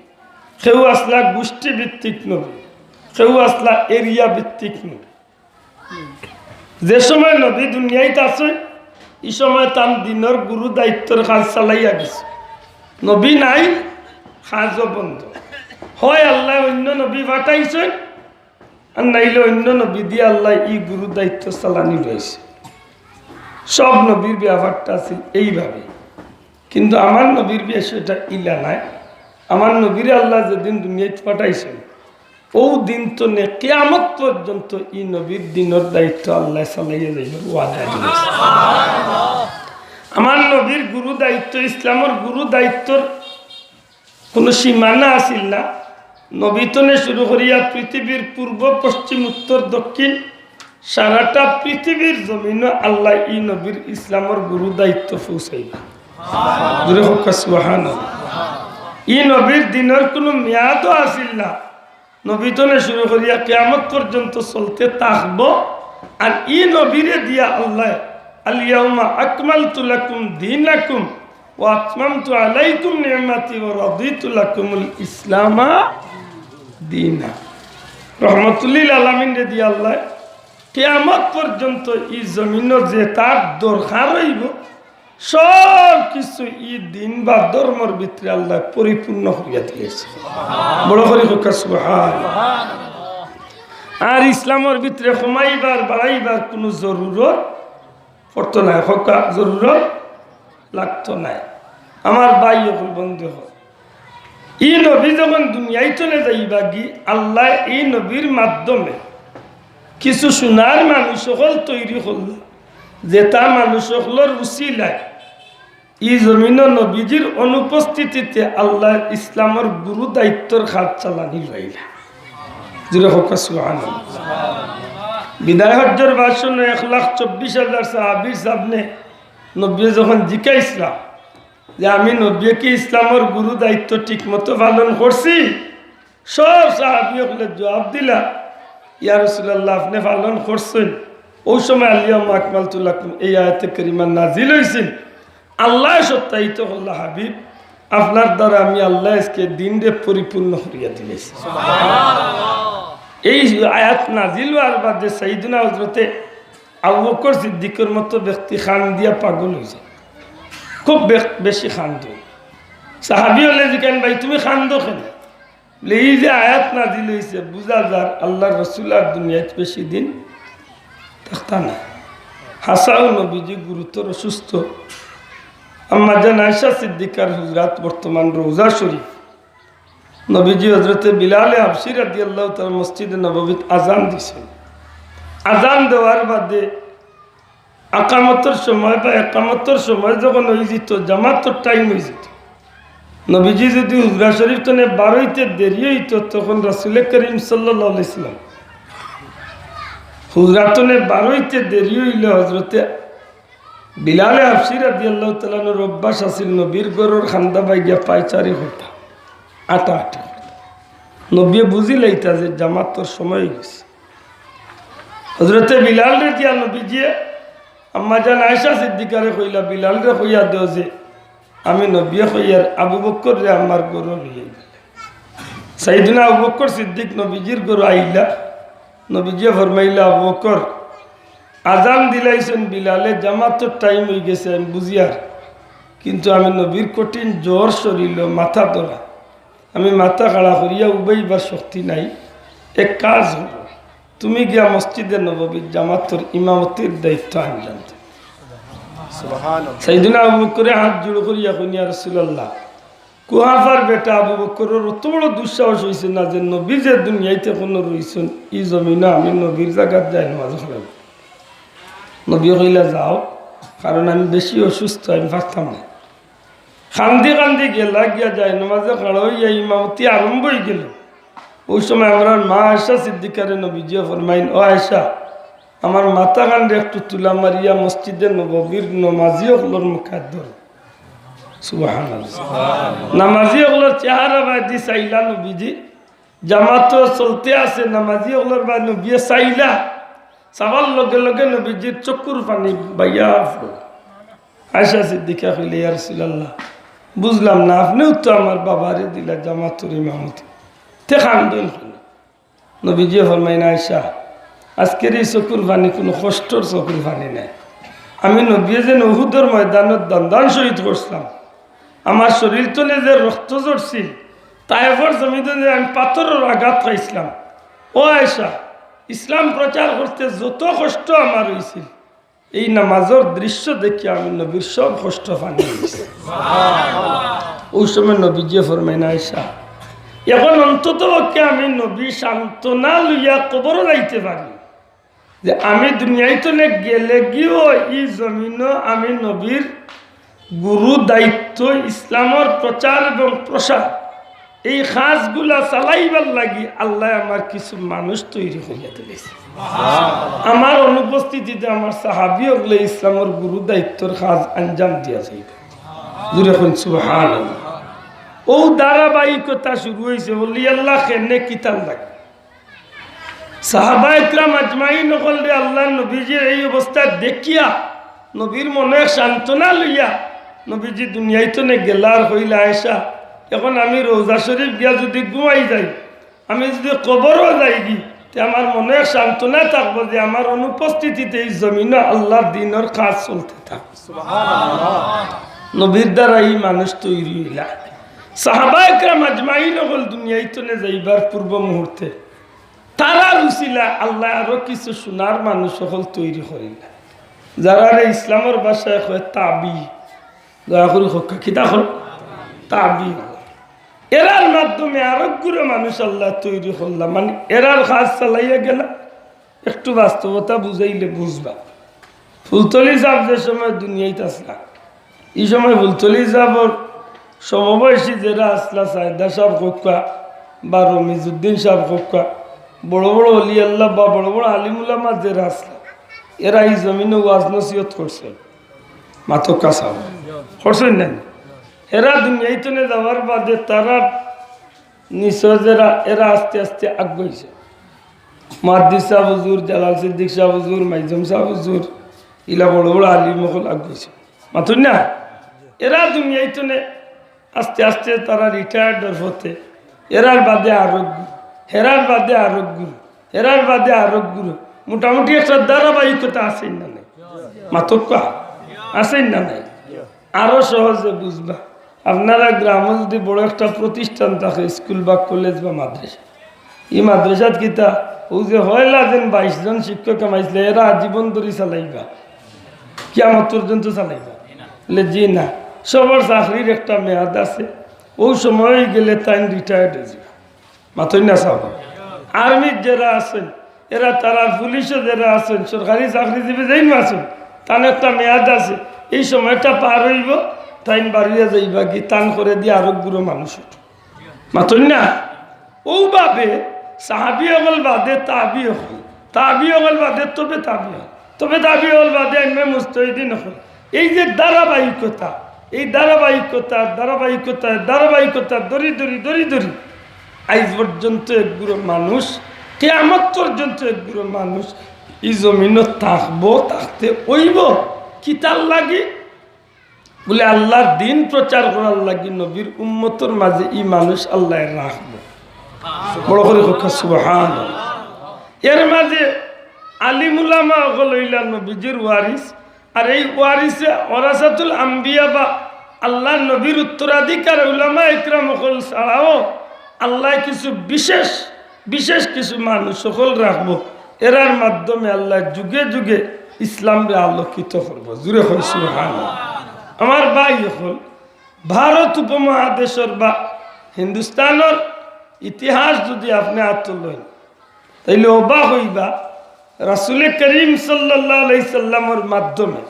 কেউ আছলা গোষ্ঠী ভিত্তিক নবী, কেউ আছলা এরিয়া ভিত্তিক নবী। যে সময় নবী দুনিয়াত আছইন, ই সময় তান দিনর গুরু দায়িত্বর কাজ চালাইয়া গেছইন। নবী নাই, কাজও বন্ধ। হয় আল্লায় অইন্য নবী পাঠাইছইন, আর নাইলে অইন্য নবী দিয়া আল্লায় ই গুরু দায়িত্ব চালানি রইছে। সব নবীর ব্যাপারটা আছিল এইভাবে, কিন্তু আমার নবীর বিষয়টা ইলা নায়। আমার নবীরে আল্লায় যেদিন দুনিয়াত পাঠাইছইন, অউ দিন তনে কিয়ামত পর্যন্ত ই নবীর দিনর দায়িত্ব আল্লায় চালাইয়া যাইবার ওয়াদা দিছইন। আমার নবীর গুরু দায়িত্ব, ইসলামর গুরু দায়িত্বর কুনু সীমানা আছিল না। নবী তনে শুরু করিয়া পৃথিবীর পূর্ব, পশ্চিম, উত্তর, দক্ষিণ, সারাটা পৃথিবীর জমিনো আল্লায় ই নবীর ইসলামর গুরু দায়িত্ব পৌঁছাইবা। জুরে কউক্কা সুবহানাল্লাহ। ই নবীর দিনর কুনু মেয়াদও আছিল না। নবী তনে শুরু করিয়া কিয়ামত পর্যন্ত চলতে থাকবো। আর ই নবীরে দিয়া আল্লায়, "আল ইয়াউমা আকমালতু লাকুম দীনাকুম ওয়া আতমামতু আলাইকুম নি'মাতি ওয়া রাদিতু লাকুমুল ইসলামা দীনা।" রহমতুল্লিল আলামিনরে দিয়া আল্লায় কিয়ামত পর্যন্ত ই জমিনো যেতার দরকার অইবো, সব কিছু ই দিন বা ধর্মর ভিতরে আল্লায় পরিপূর্ণ করিয়া দিলাইছে। বড় করি কউক্কা সুবহান। আর ইসলামর ভিতরে কমাইবার বাড়াইবার কুনু জরুরত পড়তো নায়, হক্কা জরুরত লাগতো নায়। আমার ভাই অকল, বন্ধু অকল, ই নবী যখন দুনিয়াইতনে যাইবাগি, আল্লায় ই নবীর মাধ্যমে কিছু সোনার মানুষ অকল তৈরি করলা, যেতা মানুষ অকলর উসিলায় ই জমিনো নবীজির অনুপস্থিতিতে আল্লায় ইসলামর গুরু দায়িত্বর কাজ চালানি লইলা। জুরে কউক্কা সুবহানাল্লাহ। বিদায় হজ্জর ভাষণো এক লাখ চব্বিশ হাজার সাহাবীর সামনে নবীয়ে যখন জিকাইছলা যে, "আমি নবীয়ে কি ইসলামর গুরু দায়িত্ব ঠিক মতো পালন করছি?" সব সাহাবী অকলে জবাব দিলা, "ইয়া রাসূলুল্লাহ, আপনে পালন করছইন।" অউ সময় আল ইয়াউমা আকমালতু লাকুম এই আয়াতে কারিমা নাজিল অইছিল। আল্লায় সত্যায়িত করলা, "হাবিব, আপনার দ্বারা আমি আল্লায় আইজকে দিনরে পরিপূর্ণ করিয়া দিলাইছি।" এই আয়াত নাজিল অওয়ার বাদে সাইয়েদুনা হযরতে আবু বকর সিদ্দিকর মতো ব্যক্তি কান্দিয়া পাগল অইযায়, খুব বে-, বেশি কান্দে। সাহাবী অকলে জিকাইন, "ভাই, তুমি কান্দো কেনে?" বলে, "এই যে আয়াত নাজিল অইছে, বুঝা যার আল্লার রসুল আর দুনিয়াত বেশি দিন থাকতা না।" হাছাউ নবীজি গুরুতর অসুস্থ। আম্মাজান আয়েশা সিদ্দিকার হুজরাত বর্তমান রওজা শরীফ। নবীজি হযরতে বিলালে হাবশী রাদিয়াল্লাহু তাআলা মসজিদে নববীত আজান দিছইন। আজান দেওয়ার বাদে আকামতর সময় বা একামতর সময় যখন অইযিত, জামাতর টাইম অইযিত, নবীজি যুদি হুজরা শরীফ তনে বারইতে দেরি অইত, তখন রাসুলে করিম সাল্লাল্লাহু আলাইহি ওয়াসাল্লাম হুজরা তনে বারইতে দেরি অইলে হযরতে বিলালে হাবশী রাদিয়াল্লাহু তাআলা আনহুর অভ্যাস আছিল নবীর ঘরর কান্দা বায় গিয়া পায়চারি করতা, আটাআটি করতা। নবীয়ে বুঝিলাইতা যে জামাতর সময় অইগেছে। হযরতে বিলালরে দিয়া নবীজিয়ে আম্মাজান আয়েশা সিদ্দিকারে কইলা, "বিলালরে কইয়া দেও যে আমি নবীয়ে কইয়ার আবু বকররে আমার ঘরো লইয়া আইবা।" সাইয়েদুনা আবু বকর সিদ্দিক নবীজির ঘরো আইলা। নবীজিয়ে ফরমাইলা, "আবু বকর, আজান দিলাইছইন বিলালে, জামাতর টাইম অইগেছে, আমি বুঝিয়ার, কিন্তু আমি নবীর কঠিন জ্বর শরীলো, মাথা ধরা, আমি মাথা খাড়া করিয়া উবাইবার শক্তি নাই। এক কাজ করো, তুমি গিয়া মসজিদে নববীর জামাতর ইমামতির দায়িত্ব আঞ্জাম দেও।" সুবহানাল্লাহ। সাইয়েদুনা আবু বকরে হাত জোড় করিয়া কইন, "ইয়া রাসুলাল্লাহ, কুহাফার বেটা আবু বকরর অত বড় দুঃসাহস অইছে না যে নবী যে দুনিয়াইত কুনু রইছইন, ই জমিনো আমি নবীর জাগাত যাই নামাজ পড়াইমু।" নবীয়ে কইলা, "যাও, কারণ আমি বেশি অসুস্থ, আমি পারতাম না।" কান্দি কান্দি গেলা, গিয়া যাই নামাজে খাড়া অইয়া ইমামতি আরম্ভ অইগেলো। অউ সময় আমরার মা আয়েশা সিদ্দিকারে নবীজিয়ে ফরমাইন, "ও আয়েশা, আমার মাথাখানরে একটু তুলা মারিয়া মসজিদে নববীর নমাজি অকলর মুখে ধরো।" সুবহানাল্লাহ। নমাজি অকলর চেহারা বায়দি চাইলা নবীজি, জামাতো চলতে আছে, নমাজি অকলর বায় নবীয়ে চাইলা, চাওয়ার লগে লগে নবীজির চকুর পানি বাইয়া পড়ে। আয়েশা সিদ্দিকা কইলে, "ইয়া রাসুলাল্লাহ, বুঝলাম না, আপনেও তো আমার বাবারে দিলা জামাতর ইমামতি, তে কান্দইন কেনে?" নবীজিয়ে ফরমাইন, "আয়েশা, আজকের ই চকুর পানি কুনু কষ্টর চকুর পানি নায়। আমি নবীয়ে যেন উহুদর ময়দানো দান্দান শহীদ করছলাম, আমার শরীর তনে যে রক্ত ঝরছিল, তায়েফর জমিনো যে আমি পাথরর আঘাত খাইছলাম। ও আয়েশা, ইসলাম প্রচার করতে যত কষ্ট আমার অইছিল, এই নামাজর দৃশ্য দেখিয়া আমি নবীর সব কষ্ট পানি অইগেছে।" অউ সময় নবীজিয়ে ফরমাইন, "আয়েশা, এখন অন্তত পক্ষে আমি নবী সান্ত্বনা লইয়া কবরো যাইতে পারি যে আমি দুনিয়াইত তনে গেলেগিও ই জমিনো আমি নবীর গুরু দায়িত্ব, ইসলামর প্রচার এবং প্রসার, এই কাজগুলা চালাইবার লাগি আল্লায় আমার কিছু মানুষ তৈরি করিয়া দিলাইছে। আমার অনুপস্থিতিতে আমার সাহাবী অকলে ইসলামর গুরু দায়িত্বর কাজ আঞ্জাম দিয়া যাইবা।" জুরে কইন সুবহানাল্লাহ। অউ ধারাবাহিকতা শুরু অইছে, অলি আল্লাহ কেনে কিতার লাগি। সাহাবা একরাম আজমাইন অকলরে আল্লার নবীজিয়ে এই অবস্থা দেখিয়া, নবীর মনো এক সান্ত্বনা লইয়া, নবীজি দুনিয়াইত তনে গেলা আর কইলা, "আয়েশা, এখন আমি রওজা শরীফ গিয়া যুদি ঘুমাই যাই, আমি যুদি কবরো যাইগি, তে আমার মনো এক সান্ত্বনা থাকবো যে আমার অনুপস্থিতিতে ই জমিনো আল্লার দিনর কাজ চলতে থাকবো।" নবীর দ্বারা ই মানুষ তৈরি অইলা। সাহাবা একরাম আজমাইন অকল দুনিয়াইত তনে যাইবার পূর্ব মুহূর্তে তারার উসিলায় আল্লায় আরো কিছু সোনার মানুষ অকল তৈরি করিলা, যারারে ইসলামর ভাষায় কয় তাবি। দয়া করি কউক্কা, কিতা কয়? তাবি। এরার মাধ্যমে আরো গুরু মানুষ আল্লায় তৈরি করলা, মানে এরার কাজ চালাইয়া গেলা। একটু বাস্তবতা বুঝাইলে বুঝবা। ফুলতলি সাব যে সময় দুনিয়াইত আছলা, ই সময় ফুলতলি সাবর সমবয়সী যেরা আছলা, সাইদা সাব কউক্কা বা রমিজউদ্দিন সাব কউক্কা, বড় বড় অলি আল্লাহ বা বড় বড় আলিম উলামা যেরা আছলা, এরা ই জমিনো ওয়াজ নসিহত করছইন। মাতউক্কা সাব, করছইন না? এরা দুনিয়াইতনে যাওয়ার বাদে তারার নিচর যেরা, এরা আস্তে আস্তে আগুয়াইছে। মুহাদ্দিস সাব হুজুর, জালাল সিদ্দিক সাব হুজুর, মাইজুম সাব হুজুর, ইলা বড় বড় আলিম অকল আগুয়াইছে। মাতইন না? এরা দুনিয়াইতনে আস্তে আস্তে তারা রিটায়ার্ডর পথে। এরার বাদে আরো গুরু, হেরার বাদে আরো গুরু, হেরার বাদে আরো গুরু। মোটামুটি একটা ধারাবাহিকতা আছেন না নাই? মাতউক্কা, আছেন না নাই? আরো সহজে বুঝবা। আপনারা গ্রামো যদি বড় একটা প্রতিষ্ঠান থাকে, স্কুল বা কলেজ বা মাদ্রাসা, ই মাদ্রাসাত কিতা, অউ যে পয়লা যেন বাইশ জন শিক্ষক কামাইছলা, এরা আজীবন ধরি চালাইবা? কিয়ামত পর্যন্ত চালাইবা? বলে, জি না, সবর চাকরির একটা মেয়াদ আছে, অউ সময় গেলে তাইন রিটায়ার্ড অইযিবা। মাতইন না সাব। আর্মিত যেরা আছইন, এরা তারা, পুলিশো যেরা আছইন, সরকারি চাকরিজীবী যেইন আছইন, তান একটা মেয়াদ আছে, এই সময়টা পার অইবো, তাইন বারইয়া যাইবাগি, তান করেদি আরো গুরু মানুষ উঠবো। মাতইন না? অউ ভাবে সাহাবি অকল বাদে তাবি অকল, তাবি অকল বাদে তবে তাবি অকল, তবে তাবি অকল বাদে আইম্মায়ে মুজতাহিদিন অকল। এই যে ধারাবাহিকতা, এই ধারাবাহিকতা, ধারাবাহিকতা, ধারাবাহিকতা ধরি ধরি ধরি ধরি আইজ পর্যন্ত এক গুরু মানুষ, কিয়ামত পর্যন্ত এক গুরু মানুষ ই জমিনো থাকবো, থাকতে অইবো। কিতার লাগি? বলে, আল্লার দিন প্রচার করার লাগি, নবীর উম্মতর মাঝে ই মানুষ আল্লায় রাখবো। বড় করি কউক্কা সুবহানাল্লাহ। এর মাঝে আলিম উলামা অকল অইলা নবীজির ওয়ারিস, আর এই ওয়ারিসে ওয়ারাসাতুল আম্বিয়া বা আল্লার নবীর উত্তরাধিকার উলামা ইকরাম অকল ছাড়াও আল্লায় কিছু বিশেষ বিশেষ কিছু মানুষ অকল রাখবো, এরার মাধ্যমে আল্লায় যুগে যুগে ইসলামরে আলোকিত করবো। জুরে কই সুবহানাল্লাহ। আমার ভাই অকল, ভারত উপমহাদেশর বা হিন্দুস্তানর ইতিহাস যদি আপনে আতো লইন, তাইলে অবাক অইবা, রাসুলে করিম সাল্লাল্লাহু আলাইহি সাল্লামর মাধ্যমে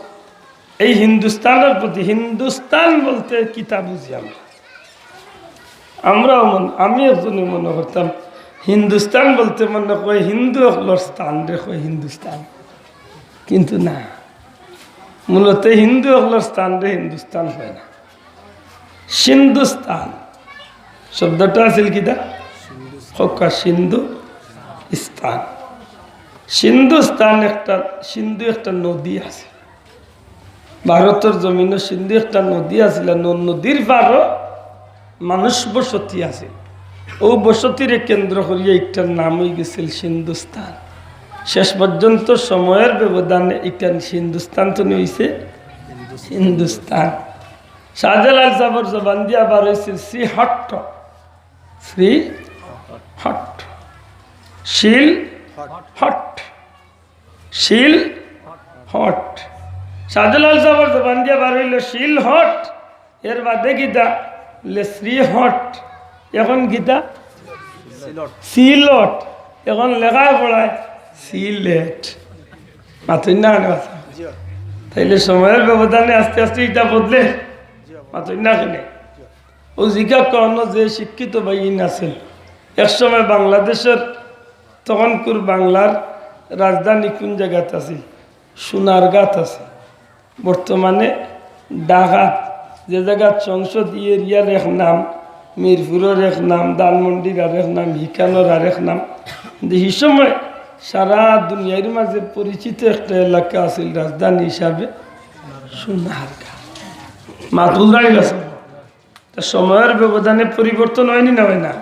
এই হিন্দুস্তানর প্রতি, হিন্দুস্তান বলতে কিতা বুঝি আমরা? আমরাও মন-, আমি একজনে মনে করতাম, হিন্দুস্তান বলতে মনে কয় হিন্দু অকলর স্থানরে কয় হিন্দুস্তান, কিন্তু না, মূলত হিন্দু অকলর স্থানরে হিন্দুস্তান কয় না। সিন্ধুস্তান শব্দটা আছিল কিতা? কউক্কা সিন্ধু স্থান। সিন্ধুস্তান একটা, সিন্ধু একটা নদী আছে। ভারতর জমিনো সিন্ধু একটা নদী আছিল, ন-, নদীর পারো মানুষ বসতি আছে। অউ বসতিরে কেন্দ্র করিয়া ইটার নাম অইগেছিল সিন্ধুস্তান। শেষ পর্যন্ত সময়র ব্যবধানে ইটা সিন্ধুস্তান তো অইছে হিন্দুস্তান। শাহজালাল সাবর জবান দিয়া বার অইছিল শ্রী হট্ট, শ্রী হট্ট, শিল হট্ট, শিল হট্ট। শাহজালাল সাবর জবান দিয়া বার অইলো শিল হট্ট, এর বাদে কিতা? লে শ্রী হট্ট, এখন কিতা? সিলট। এখন লেখায় পড়ায় সিলেট। মাতইন না কেনে? তাইলে সময়র ব্যবধানে আস্তে আস্তে ইটা বদলে। মাতইন না কেনে? অউ জিকা কখনো যে শিক্ষিত ভাইয়াইন আছইন, এক সময় বাংলাদেশর, তখনকুর বাংলার রাজধানী কুন জাগাত আছিল? সোনারগাঁত আছিল। বর্তমানে ঢাকাত যে জাগাত সংসদ, ই এরিয়ার এক নাম, মিরপুরর এক নাম, ধানমন্ডির আরেক নাম, হিখানর আরেক নাম। কিন্তু হি সময় সারা দুনিয়ার মাঝে পরিচিত একটা এলাকা আছিল রাজধানী হিসাবে সোনারগাঁও। মাত বুঝরানি গেছে? তা সময়র ব্যবধানে পরিবর্তন অয়নি না অয় না?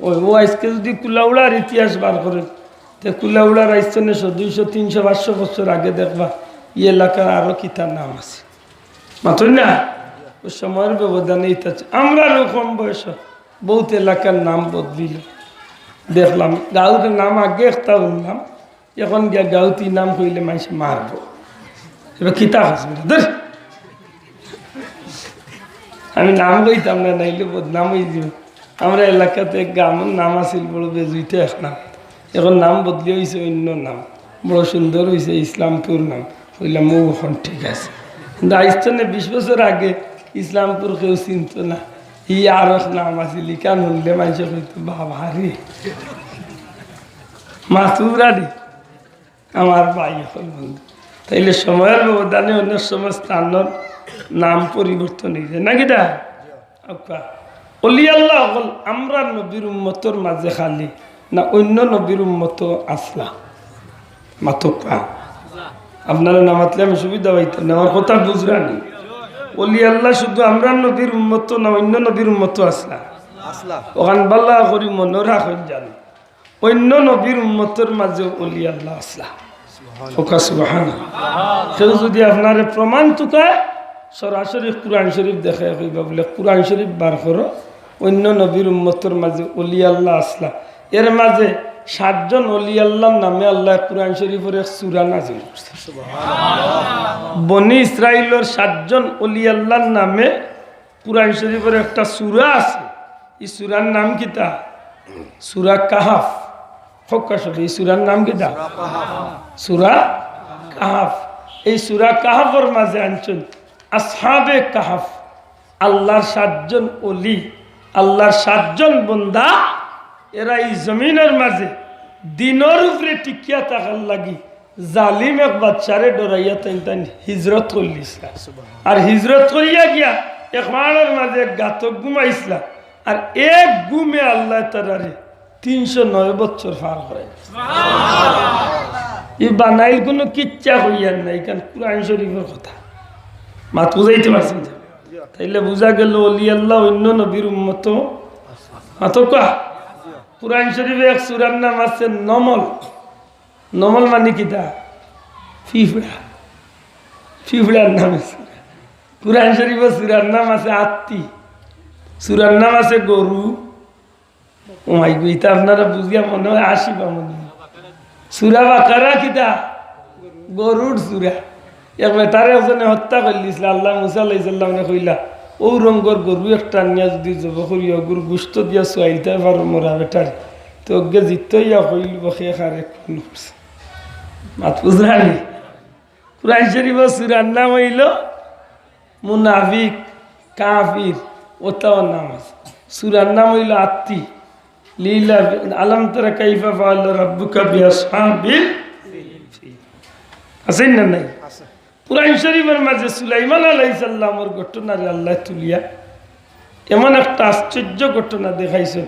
অয়। অউ আইজকে যদি কুলাউড়ার ইতিহাস বার করে, তে কুলাউড়ার আইজ থনে দুইশো, তিনশো, পাঁচশো বছর আগে দেখবা, ই এলাকার আরো কিতা নাম আছে। মাতইন না? অউ সময়র ব্যবধানে ইতা আছে। আমরারও কম বয়স, বউত এলাকার নাম বদলিল। দেখলাম গাউর নাম আগে একটা হুনলাম, এখন গিয়া গাউত ই নাম কইলে মানষে মারবো। এবার কিতা কইছে? ধুর। আমি নাম কইতাম না, নাইলে বদনাম অইযিবো। আমরা এলাকাত এক গ্রামর নাম আছিল বড় বেজুইতে এক নাম, এখন নাম বদলি অইছে অইন্য নাম, বড় সুন্দর অইছে ইসলামপুর নাম। কইলাম, "ও, এখন ঠিক আছে।" কিন্তু আইজ থনে বিশ বছর আগে ইসলামপুর কেউ চিনতো না, ই আর এক নাম আছিল, ইখান হুনলে মানষে কইতো, "বাবা রে, মাসুরা রে।" আমার ভাই অকল বন্ধু, তাইলে সময়র ব্যবধানে অনেক সময় স্থানর নাম পরিবর্তন অইযায়, না কিতা? আউক্কা। অলি আল্লাহ অকল আমরার নবীর উম্মতর মাঝে খালি, না অইন্য নবীর উম্মতও আছলা? মাতউক্কা। আপনারা না মাতলে আমি সুবিধা পাইতাম না, আমার কথা বুঝরা নি? অলি আল্লাহ শুধু আমরার নবীর উম্মত না, অইন্য নবীর উম্মতও আছলা? আছলা। অখান ভালা করি মনো রাখইন জানি। অইন্য নবীর উম্মতর মাঝে অলি আল্লাহ আছলা। কউক্কা সুবহানাল্লাহ। কেউ যুদি আপনারে প্রমাণ তুকায়, সরাসরি কুরআন শরীফ দেখাইয়া কইবা বুলে, "কুরআন শরীফ বার করো, অইন্য নবীর উম্মতর মাঝে অলি আল্লাহ আছলা।" এর মাঝে সাতজন অলি আল্লাহর নামে আল্লায় কুরআন শরীফর এক সূরা নাজিল করছে। বনি ইসরাইলর সাতজন অলি আল্লাহর নামে কুরআন শরীফর একটা সূরা আছে। ই সূরার নাম কিতা? সূরা কাহাফ। কউক্কা সবে, ই সূরার নাম কিতা? সূরা কাহাফ। এই সূরা কাহাফর মাঝে আনছইন আসহাবে কাহাফ, আল্লাহর সাতজন অলি, আল্লাহর সাতজন বন্দা, এরা ই জমিনর মাঝে দিনর উপরে টিকিয়া থাকার লাগি জালিম এক বাদশারে ডরাইয়া তাইন তাইন হিজরত করলিছলা। আর হিজরত করিয়া গিয়া এক পাহাড়র মাঝে এক গাতো ঘুমাইছলা। আর এক ঘুমে আল্লায় তারারে তিনশো নয় বছর পার করাইছে। ই বানাইল কুনু কিচ্ছা কইয়ার না, ইখান কুরআন শরীফর কথা। মাত বুঝাইতে পারছি নি? তাইলে বুঝা গেল অলি আল্লাহ অইন্য নবীর উম্মত। মাতউক্কা। কুরআন শরীফে এক সূরার নাম আছে নমল। নমল মানি কিতা? ফিফড়া। ফিফড়ার নাম আছে। কুরআন শরীফো সূরার নাম আছে আত্তি, সূরার নাম আছে গরু। ও মাই গো, ইতা আপনারা বুঝিয়া মনে হয় আসিবা মনে হয়। সূরা বাকারা কিতা? গরুর সূরা। এক বেটারে একজনে হত্যা করিলিছলা, আল্লায় মুসা আলাইহিস সালামরে কইলা, "অউ রঙ্গর গরু একটা আনিয়া যুদি জবো করিয়া অগুর গুস্ত দিয়া চুয়াইলতায় পারো মরা বেটারে, তে অগে জিত্ত অইয়া কইলিবো কে কারে খুন করছে।" মাত বুঝরা নি? কুরআন শরীফো সূরার নাম অইলো মুনাফিক, কাফির, অতাও নাম আছে। সূরার নাম অইলো আত্তি। লিলা আলাম তারা কাইফা ফাআলা রাব্বুকা বিআসহাবিল ফিল। আছে না নাই? আছে। কুরআন শরীফর মাঝে সুলাইমান আলাইহিস সালামর ঘটনারে আল্লায় তুলিয়া এমন একটা আশ্চর্য ঘটনা দেখাইছইন,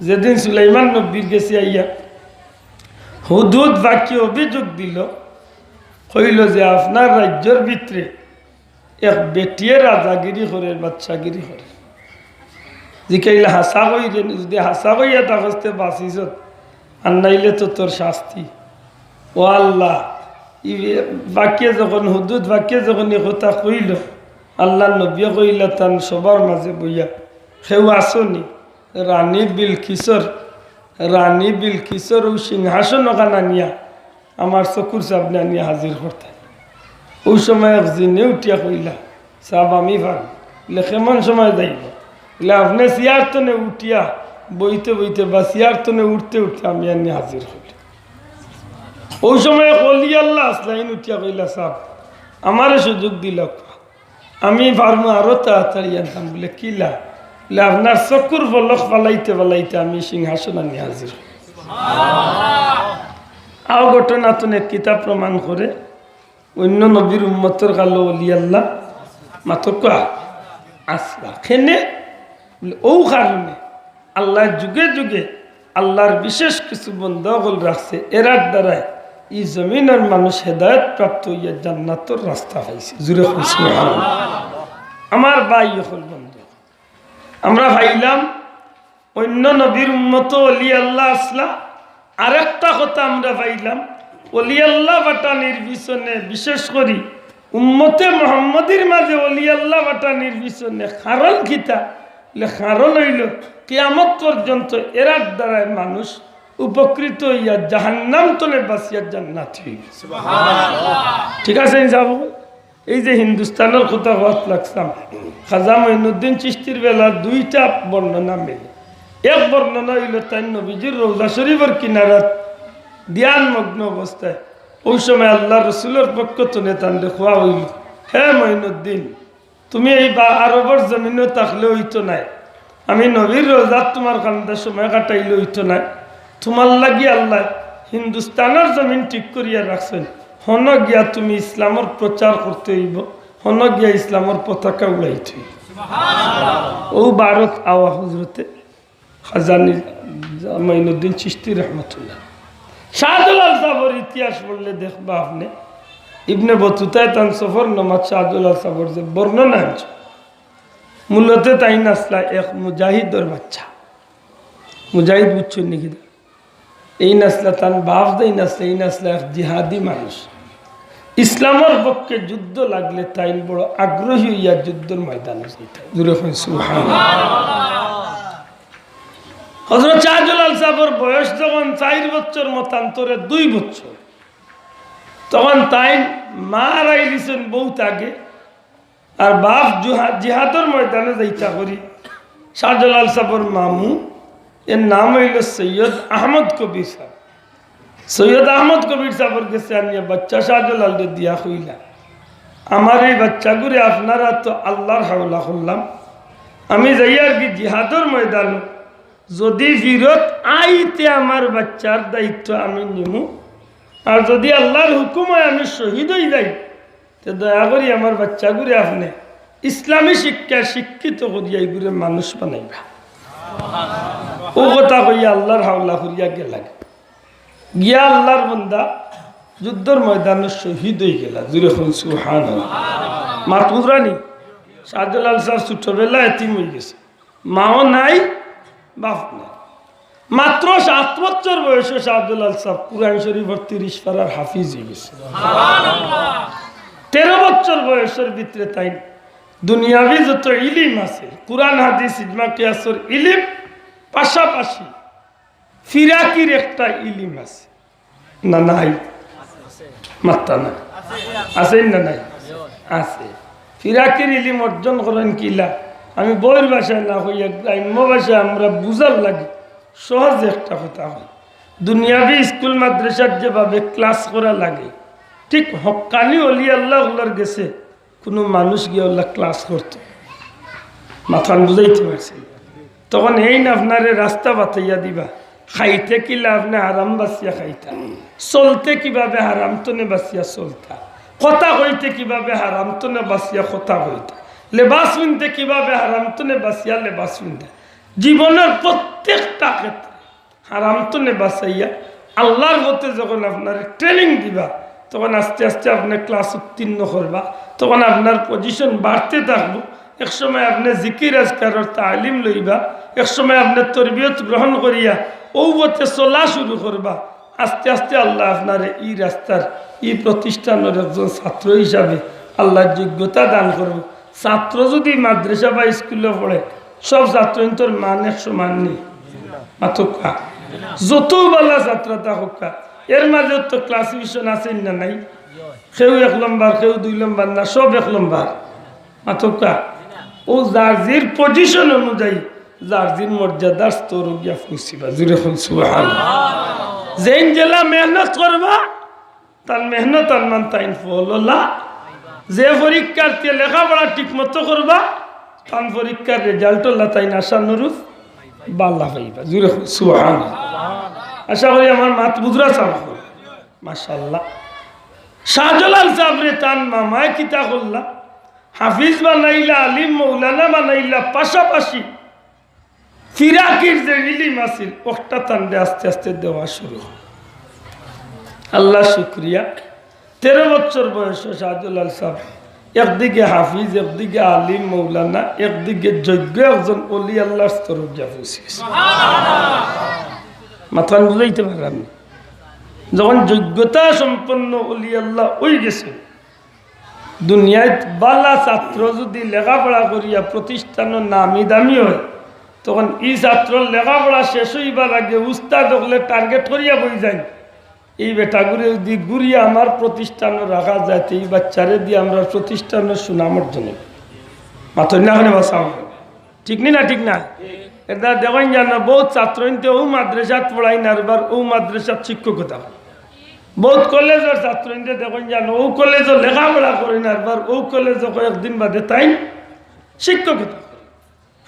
যেদিন সুলাইমান নবীর গেছে আইয়া হুদহুদ পাখিয়ে অভিযোগ দিল, কইল যে, "আপনার রাজ্যর ভিতরে এক বেটিয়ে রাজাগিরি করের, বাদশাগিরি করের।" জিকাইলা, "হাছা কইরে নি? যুদি হাছা কইয়া থাকস তে বাঁচিছত, আর নাইলে তো তোর শাস্তি।" ও আল্লাহ, ই পাখিয়ে যখন, হুদহুদ পাখিয়ে যখন ই কথা কইল, আল্লাহর নবীয়ে কইলা তান সভার মাঝে বইয়া, "কেউ আছো নি? রানী বিলকিসর, রানী বিলকিসর অউ সিংহাসন অখান আনিয়া আমার চকুর সামনে আনিয়া হাজির করতায়।" অউ সময় এক জিনে উঠিয়া কইলা, "সাব, আমি পারমু।" বলে, "কেমন সময় যাইবো?" বলে, "আপনে চেয়ার তনে উঠিয়া বইতে বইতে বা চেয়ার তনে উঠতে উঠতে আমি আনিয়া হাজির করি।" অউ সময় এক অলি আল্লাহ আছলা, ইন উঠিয়া কইলা, "সাব, আমারে সুযোগ দিলাউক্কা।" আমি পারমু আরো তাড়াতাড়ি আনতাম। বলে, "কিলা?" বলে, "আপনার চকুর পলক ফালাইতে ফালাইতে আমি সিংহাসন আনি হাজির।" অউ ঘটনা তনে কিতা প্রমাণ করে? অইন্য নবীর উম্মতর কালো অলি আল্লাহ মাতউক্কা আছলা। কেনে? বলে, অউ কারণে আল্লায় যুগে যুগে আল্লাহর বিশেষ কিছু বন্দা অকল রাখছে, এরার দ্বারায় ই জমিনর মানুষ হেদায়েত প্রাপ্ত অইয়া জান্নাতর রাস্তা পাইছে। জুরে কইন সুবহানাল্লাহ। আমার ভাই অকল বন্ধু, আমরা পাইলাম অইন্য নবীর উম্মতো অলি আল্লাহ আছলা। আরেকটা কথা আমরা পাইলাম, অলি আল্লাহ পাঠানির পিছনে, বিশেষ করি উম্মতে মুহাম্মদীর মাঝে অলি আল্লাহ পাঠানির পিছনে কারণ কিতা? বলে, কারণ অইলো, কিয়ামত পর্যন্ত এরার দ্বারায় মানুষ উপকৃত অইয়া জাহান্নাম তনে বাঁচিয়া জান্নাতি অইবা। ঠিক আছে নি সাব? এই যে হিন্দুস্তানর কথা কওয়াত লাগছলাম, খাজা মঈনুদ্দিন চিশতির বেলা দুইটা বর্ণনা মিলে। এক বর্ণনা অইলো তাইন নবীজির রওজা শরীফর কিনারাত ধ্যানমগ্ন অবস্থায়, অউ সময় আল্লার রসুলর পক্ষ তনে তানরে কওয়া অইলো, "হে মঈনুদ্দিন, তুমি এই বা-, আরবর জমিনো থাকলে অইতো নায়, আমি নবীর রওজাত তুমার কান্দা সময় কাটাইলে অইতো নায়, তুমার লাগি আল্লায় হিন্দুস্তানর জমিন ঠিক করিয়া রাখছইন, হনো গিয়া তুমি ইসলামর প্রচার করতে অইবো, হনো গিয়া ইসলামর পতাকা উড়াইতে অইবো।" অউ বারক আওয়া হজরতে খাজা নি-, মঈনুদ্দিন চিশতি রহমতুল্লাহ। শাহজালাল সাবর ইতিহাস পড়লে দেখবা আপনে, ইবনে বতুতায় তান সফরনামাত শাহজালাল সাবর যে বর্ণনা আনছে, মূলত তাইন আছলা এক মুজাহিদর বাচ্চা। মুজাহিদ বুঝছইন নি কিতা? এইন আছলা তান বাফ যেইন আছলা, এইন আছলা এক জিহাদি মানুষ। ইসলামর পক্ষে যুদ্ধ লাগলে তাইন বড় আগ্রহী অইয়া যুদ্ধর ময়দানো যাইতা। জোরে কইন সুবহানাল্লাহ। হজরত শাহজালাল সাবর বয়স যখন চাইর বছর, মতান্তরে দুই বছর, তখন তাইন মা হারাইলিছইন বউত আগে। আর বাফ জুহা-, জিহাদর ময়দানো যাইতা করি। শাহজালাল সাবর মামু, এর নাম অইলো সৈয়দ আহমদ কবির সাব। সৈয়দ আহমদ কবির সাবর গেছে আনিয়া বাচ্চা শাহজালালরে দিয়া কইলা, "আমার এই বাচ্চাগুরে আপনারা তো আল্লার হাওলা করলাম, আমি যাইয়ার গি জিহাদর ময়দানো, যদি ফিরত আইতে আমার বাচ্চার দায়িত্ব আমি নিমু, আর যদি আল্লার হুকুম অয় আমি শহীদ অই যাই, তে দয়া করি আমার বাচ্চাগুরে আপনে ইসলামী শিক্ষায় শিক্ষিত করিয়া ইগুরে মানুষ বানাইবা।" অউ কথা কইয়া আল্লার হাওলা করিয়া গেলা। গিয়া আল্লার বন্দা যুদ্ধর ময়দানো শহীদ অইগেলা। জোরে কইন সুবহানাল্লাহ। মাত বুঝরা নি? শাহজালাল সাব ছোটবেলা এতিম অইগেছে, মাও নাই, বাফ নাই। মাত্র সাত বছর বয়সো শাহজালাল সাব কুরআন শরীফর তিরিশ পারার হাফিজ অইগেছে। তেরো বছর বয়সর ভিতরে তাইন দুনিয়াবি যত ইলিম আছে, কুরআন, হাদিস, ইজমা, কিয়াসর ইলিম, পাশাপাশি ফিরাকির একটা ইলিম আছে। না নাই? মাত্তা না। আছে না নাই? আছে। ফিরাকির ইলিম অর্জন করইন কিলা? আমি বইর ভাষায় না কইয়া, গ্রাম্য ভাষায় আমরা বুঝার লাগি সহজে একটা কথা কই। দুনিয়াবি স্কুল মাদ্রাসাত যেভাবে ক্লাস করা লাগে, ঠিক হক্কানি অলি আল্লাহ অকলর গেছে কুনু মানুষ গিয়া অলা ক্লাস করতো, মাতখান বুঝাইতে পারছি? তখন এইন আপনারে রাস্তা বাতাইয়া দিবা, খাইতে কিলা আপনে হারাম বাচিয়া খাইতা, চলতে কিভাবে হারাম তনে বাচিয়া চলতা, কথা কইতে কিভাবে হারাম তনে বাচিয়া কথা কইতা, লেবাস পিনতে কিভাবে হারাম তনে বাচিয়া লেবাস পিনতা। জীবনর প্রত্যেকটা ক্ষেত্রে হারাম তনে বাচাইয়া আল্লার পথে যখন আপনারে training দিবা, তখন আস্তে আস্তে আপনে class উত্তীর্ণ করবা, তখন আপনার position বাড়তে থাকবো। এক সময় আপনে জিকির আজকারর তালিম লইবা, এক সময় আপনে তরবিয়ত গ্রহণ করিয়া অউ পথে চলা শুরু করবা। আস্তে আস্তে আল্লায় আপনারে ই রাস্তার, ই প্রতিষ্ঠানর একজন ছাত্র হিসাবে আল্লায় যোগ্যতা দান করবো। ছাত্র যদি মাদ্রাসা বা স্কুলো পড়ে, সব ছাত্রইন্তর মান এক সমান নি? মাতউক্কা। যত ভালা ছাত্র থাকউক্কা, এর মাঝে তো classification আছে না নাই? কেউ এক লম্বর, কেউ দুই লম্বর না, সব এক লম্বর। মাতউক্কা। অউ যার যির position অনুযায়ী যার যির মর্যাদার স্তরো গিয়া পৌঁছিবা। জোরে কইন সুবহানাল্লাহ। যেইন যেলা মেহনত করবা, তান মেহনতর মান তাইন ফল অলা। যে পরীক্ষার্থীয়ে লেখাপড়া ঠিক মতো করবা, তান পরীক্ষার result অলা তাইন আশানুরূপ ভালা পাইবা। জোরে কইন সুবহানাল্লাহ। আশা করি আমার মাত বুঝরা চাও। মাশাআল্লাহ। শাহজালাল সাবরে তান মামায় কিতা করলা? হাফিজ বানাইলা, আলিম মৌলানা বানাইলা, পাশাপাশি ফিরাকির যে ইলিম আছিল, অকটা তানরে আস্তে আস্তে দেওয়া শুরু। আল্লাহ শুক্রিয়া, তেরো বছর বয়সো শাহজালাল সাব একদিকে হাফিজ, একদিকে আলিম মৌলানা, একদিকে যোগ্য একজন অলি আল্লার স্তরো গিয়া পৌঁছি গেছে। মাতখান বুঝাইতে পারলাম নি? যখন যোগ্যতা সম্পন্ন অলি আল্লাহ অইগেছে, দুনিয়াত ভালা ছাত্র যদি লেখাপড়া করিয়া প্রতিষ্ঠানো নামি দামি অয়, তখন ই ছাত্রর লেখাপড়া শেষ অইবার আগে উস্তাদ অকলে টার্গেট করিয়া বই যাইন, ই বেটাগুরে যুদি ঘুরিয়া আমার প্রতিষ্ঠানো রাখা যায়, তে ই বাচ্চারে দি আমরার প্রতিষ্ঠানর সুনাম অর্জন অইবো। মাতইন না কেনে বা সাব? ঠিক নি না? ঠিক না? এটা দেখইন জানো, বউত ছাত্র ইনতে অউ মাদ্রাসাত পড়াইন, আরবার অউ মাদ্রাসাত শিক্ষকতা করইন। বউত কলেজর ছাত্র ইনতে দেখইন জানো, অউ কলেজো লেখাপড়া করইন, আরবার অউ কলেজো কয়েকদিন বাদে তাইন শিক্ষকতা করইন।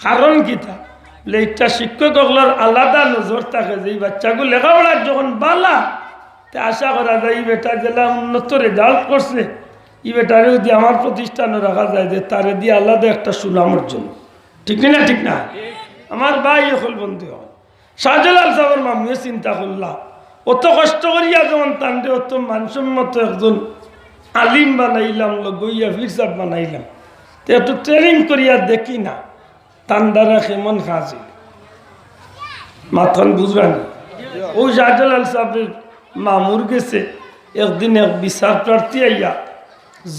কারণ কিতা? বলে, ইটা শিক্ষক অকলর আলাদা নজর থাকে যে ই বাচ্চাগু লেখাপড়াত যখন বালা, তে আশা করা যায় ই বেটা যেলা উন্নত রেজাল্ট করছে, ই বেটারে যুদি আমার প্রতিষ্ঠানো রাখা যায়, যে তারে দি আলাদা একটা সুনাম অর্জন। ঠিক নি না? ঠিক না? আমার ভাই অকল, বন্ধু অকল, শাহজালাল সাবর মামুয়ে চিন্তা করলা, অত কষ্ট করিয়া যখন তানরে অত মানসম্মত একজন আলিম বানাইলাম, লগইয়া ফিরসাব বানাইলাম, তে একটু ট্রেনিং করিয়া দেখি না, তান দ্বারা কেমন কাজ অইল। মাতখান বুঝরা নি? অউ শাহজালাল সাবর মামুর গেছে একদিন এক বিচার প্রার্থী আইয়া,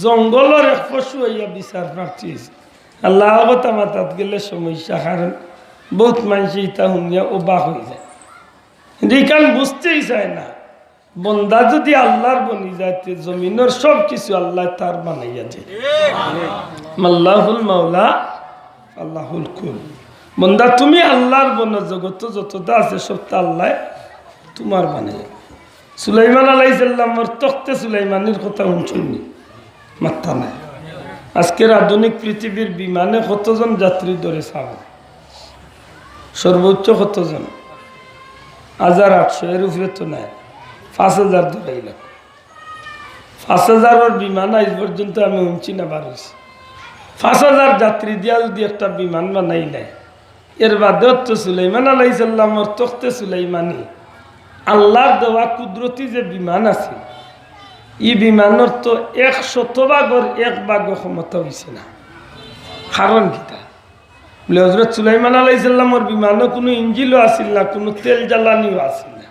জঙ্গলর এক পশু আইয়া বিচার প্রার্থী অইছে। আল্লাহ, কথা মাতাত গেলে সমস্যা, কারণ বউত মানষে ইতা হুনিয়া অবাক অই যায়। কিন্তু ইখান বুঝতেউ চায় না, বন্দা যুদি আল্লার বনি যায়, তে জমিনর সব কিছু আল্লায় তার বানাইয়া দেইন। আল্লাহুল মাওলা, আল্লাহুল কুল। বন্দা, তুমি আল্লার বনো, জগতো যততা আছে, সবতা আল্লায় তুমার বানাইয়া। সুলাইমান আলাইহিস সালামর তখতে সুলাইমানির কথা হুনছইন নি? মাত্তা নাই। আজকের আধুনিক পৃথিবীর বিমানে কতজন যাত্রী ধরে ছাবো? সর্বোচ্চ কতজন? হাজার আটশো, এর উপরে তো নাই। পাঁচ হাজার ধরাইলা। পাঁচ হাজারর বিমান আইজ পর্যন্ত আমি হুনছি না বার অইছে। পাঁচ হাজার যাত্রী দিয়া যুদি একটা বিমান বানাইলায়, এর বাদেও তো সুলাইমান আলাইহিস সালামর তখতে সুলাইমানি, আল্লার দেওয়া কুদরতি যে বিমান আছে, ই বিমানর তো এক শতভাগর এক ভাগও ক্ষমতা অইছে না। কারণ কিতা? বলে, হজরত সুলাইমান আলাইহিস সালামর বিমানো কুনু ইঞ্জিনও আছিল না, কুনু তেল জ্বালানিও আছিল না।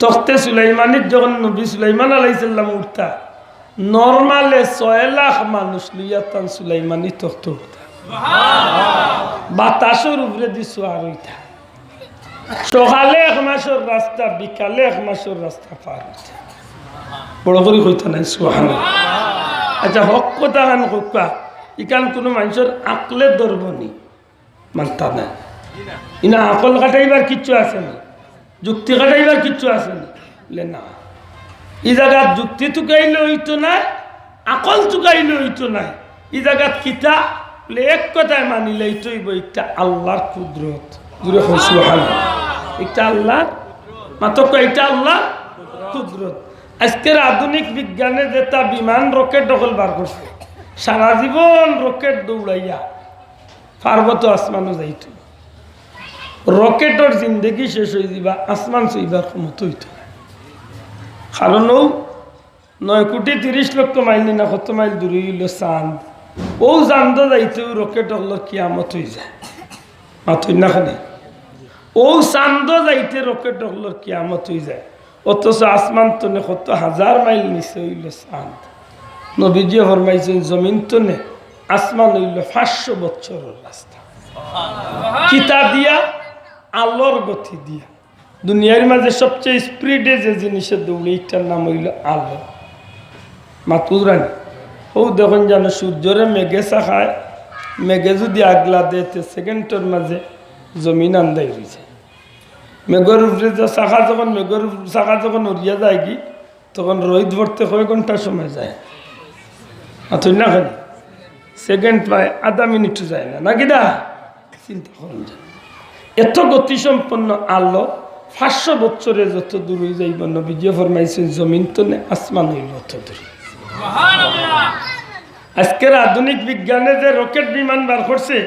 তখতে সুলাইমানিত যখন নবী সুলাইমান আলাইহিস সালাম উঠতা, নরমালে ছয় লাখ মানুষ লইয়া তান সুলাইমানি তখত উঠতা। বাতাসর উপরেদি সোয়ার অইতা। সকালে এক মাসর রাস্তা, বিকালে এক মাসর রাস্তা পার অইতা। বড় করি কইতা নায়, সুবহানাল্লাহ। আচ্ছা, হক কথাখান কউক্কা, ইখান কুনু মানষর আকলে ধরবো নি? মানতা নায়। ইনো আকল খাটাইবার কিচ্ছু আছে না, যুক্তি খাটাইবার কিচ্ছু আছে না। বলে, না, ই জাগাত যুক্তি তুকাইলে অইতো নায়, আকল তুকাইলে অইতো নায়। ই জাগাত কিতা? বলে, এক কথায় মানিলাইতে অইবো, ইটা আল্লার কুদরত। জুরে কও সুবহানাল্লাহ। ইটা আল্লার, মাতউক্কা, ইটা আল্লার কুদরত। আজকের আধুনিক বিজ্ঞানে যেতা বিমান রকেট অকল বার করছে, সারা জীবন রকেট দৌড়াইয়া পারবো তো আসমানো যাইতো। রকেটর জিন্দেগি শেষ অইযিবা, আসমান ছুইবার ক্ষমতা অইতো নায়। কারণ অউ নয় কোটি তিরিশ লক্ষ মাইল নি না কত মাইল দূরে অইলো চান্দ। অউ চান্দো যাইতেউ রকেট অকলর কিয়ামত অইযায়। মাতইন না কেনে? অউ চান্দো যাইতে রকেট অকলর কিয়ামত অইযায়। অথচ আসমান তনে কত হাজার মাইল নিচে অইলো চান্দ। নবীজিয়ে ফরমাইছইন, জমিন তনে আসমান অইলো পাঁচশো বছরর রাস্তা। কিতা দিয়া? আলোর গতি দিয়া। দুনিয়ার মাঝে সবচেয়ে স্পিডে যে জিনিসে দৌড়ে, ইটার নাম অইলো আলো। মাতইন না কেনে? অউ দেখইন জানো, সূর্যরে মেঘে ছাকায়, মেঘে যুদি আগলা দেয়, তে সেকেন্ডর মাঝে জমিন আন্দাইর অইযায়। মেঘর উপরে যে ছাকা যখন, মেঘর উপ-, ছাকা যখন উড়িয়া যায়গি, তখন রইদ পড়তে কয় ঘন্টা সময় যায়? মাতইন না কেনে? সেকেন্ড প্রায় আধা মিনিটও যায় না, নাকি দা? চিন্তা করইন যে এত গতিসম্পন্ন আলো পাঁচশো বছরে যত দূর অইযাইবো, নবীজিয়ে ফরমাইছইন, জমিন তনে আসমান অইলো অত দূর। আজকের আধুনিক বিজ্ঞানে যে রকেট বিমান বার করছে,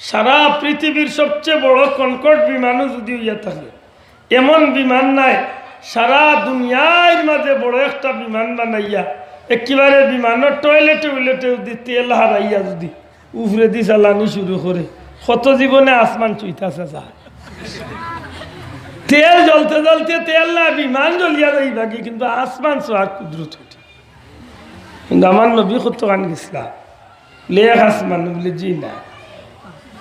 সারা পৃথিবীর সবচেয়ে বড় কনকর্ড বিমানও যুদি অইয়া থাকে, এমন বিমান নাই। সারা দুনিয়ার মাঝে বড় একটা বিমান বানাইয়া একেবারে বিমানর টয়লেটে উইলেটে যুদি তেল হারাইয়া যুদি উপরেদি চালানি শুরু করে, কত জীবনে আসমান ছুইতা চায়। তেল জ্বলতে জ্বলতে তেল না, বিমান জ্বলিয়া যাইবাগি, কিন্তু আসমান ছোয়ার কুদরত অইতো। কিন্তু আমার নবী কতখান গেছলা, লেখ আসমান, বলে, জি না।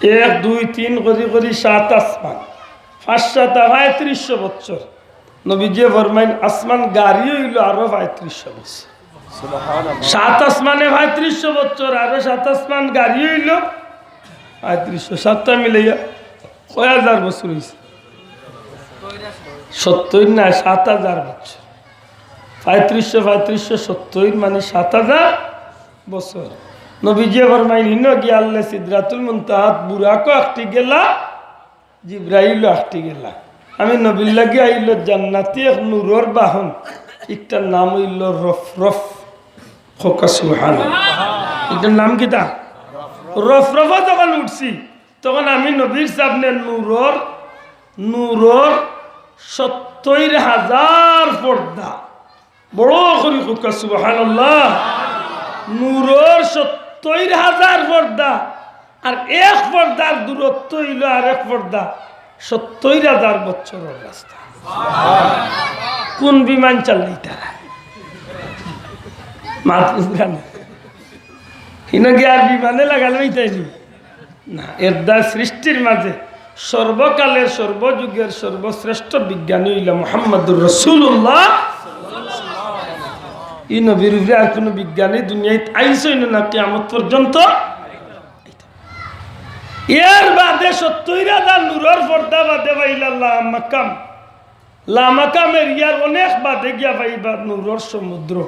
এক, দুই, তিন করি করি সাত আসমান, পাঁচ সাতা পঁয়ত্রিশশো বছর। নবীজি ফরমাইন, আসমান গাড়ি অইলো আরো পঁয়ত্রিশশো বছর। সাত আসমানে পঁয়ত্রিশশো বছর, আরো সাত আসমান গাড়ি অইলো পঁয়ত্রিশশো, সাতটা মিলাইয়া কয় হাজার বছর অইছে? সত্তইর না, সাত হাজার বছর। পঁয়ত্রিশশো, পঁয়ত্রিশশো, সত্তইর মানে সাত হাজার বছর। নবীজি ফরমাইন, হিনো গিয়া আল্লাহ সিদরাতুল মুনতাহাত বুরাকও আখটি গেলা, জিব্রাইলও আখটি গেলা। আমি নবীর লাগি আইলো জান্নাতি এক নূরর বাহন, ইটার নাম অইলো রফরফ। কউক্কা সুবহানাল্লাহ। ইটার নাম কিতা? রফরফ। যখন উঠছি, তখন আমি নবীর সামনে নূরর, নূরর সত্তইর হাজার পর্দা। বড় করি কউক্কা সুবহানাল্লাহ। নূরর সত্তইর হাজার পর্দা, আর এক পর্দার দূরত্ব অইলো আরেক পর্দা, সত্তইর হাজার বছরর রাস্তা। কোন বিমান চালাইতারা? মাত বুঝরা না? হিনো গিয়া আর বিমানে লাগাল অইতাইনি? না, এর দ্বারা সৃষ্টির মাঝে সর্বকালের, সর্বযুগের সর্বশ্রেষ্ঠ বিজ্ঞানী অইলা মুহাম্মাদুর রাসূলুল্লাহ। ই নবীর উপরে আর কুনু বিজ্ঞানী দুনিয়াত আইছইন না কিয়ামত পর্যন্ত। এর বাদে সত্তইর হাজার নূরর পর্দা বাদে পাইলা লামাকাম। লামাকাম এরিয়ার অনেক বাদে গিয়া পাইবা নূরর সমুদ্র।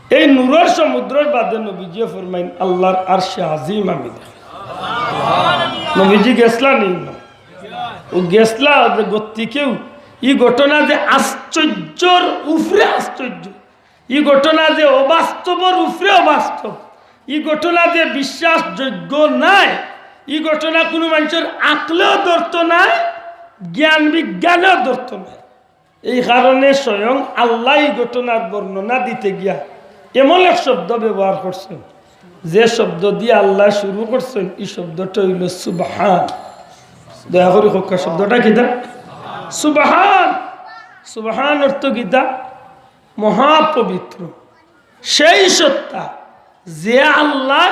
এই নূরর সমুদ্রর বাদে নবীজিয়ে ফরমাইন, "আল্লাহর আরশে আজিম আমি দেখি।" নবীজি গেছলা নি? অউ গেছলা যে গতিকেউ। ই ঘটনা যে আশ্চর্যর উপরে আশ্চর্য, ই ঘটনা যে অবাস্তবর উপরে অবাস্তব, ই ঘটনা যে বিশ্বাসযোগ্য নায়, ই ঘটনা কুনু মানষর আকলেও ধরতো নায়, জ্ঞান বিজ্ঞানেও ধরতো নায়। এই কারণে স্বয়ং আল্লাহ ই ঘটনার বর্ণনা দিতে গিয়া এমন এক শব্দ ব্যবহার করছইন, যে শব্দ দিয়া আল্লাহ শুরু করছইন, ই শব্দটা অইলো সুবহান। দয়া করি কউক্কা, শব্দটা কিতা? সুবহান। সুবহান অর্থ কিতা? মহাপবিত্র। সেই সত্তা, যে আল্লাহ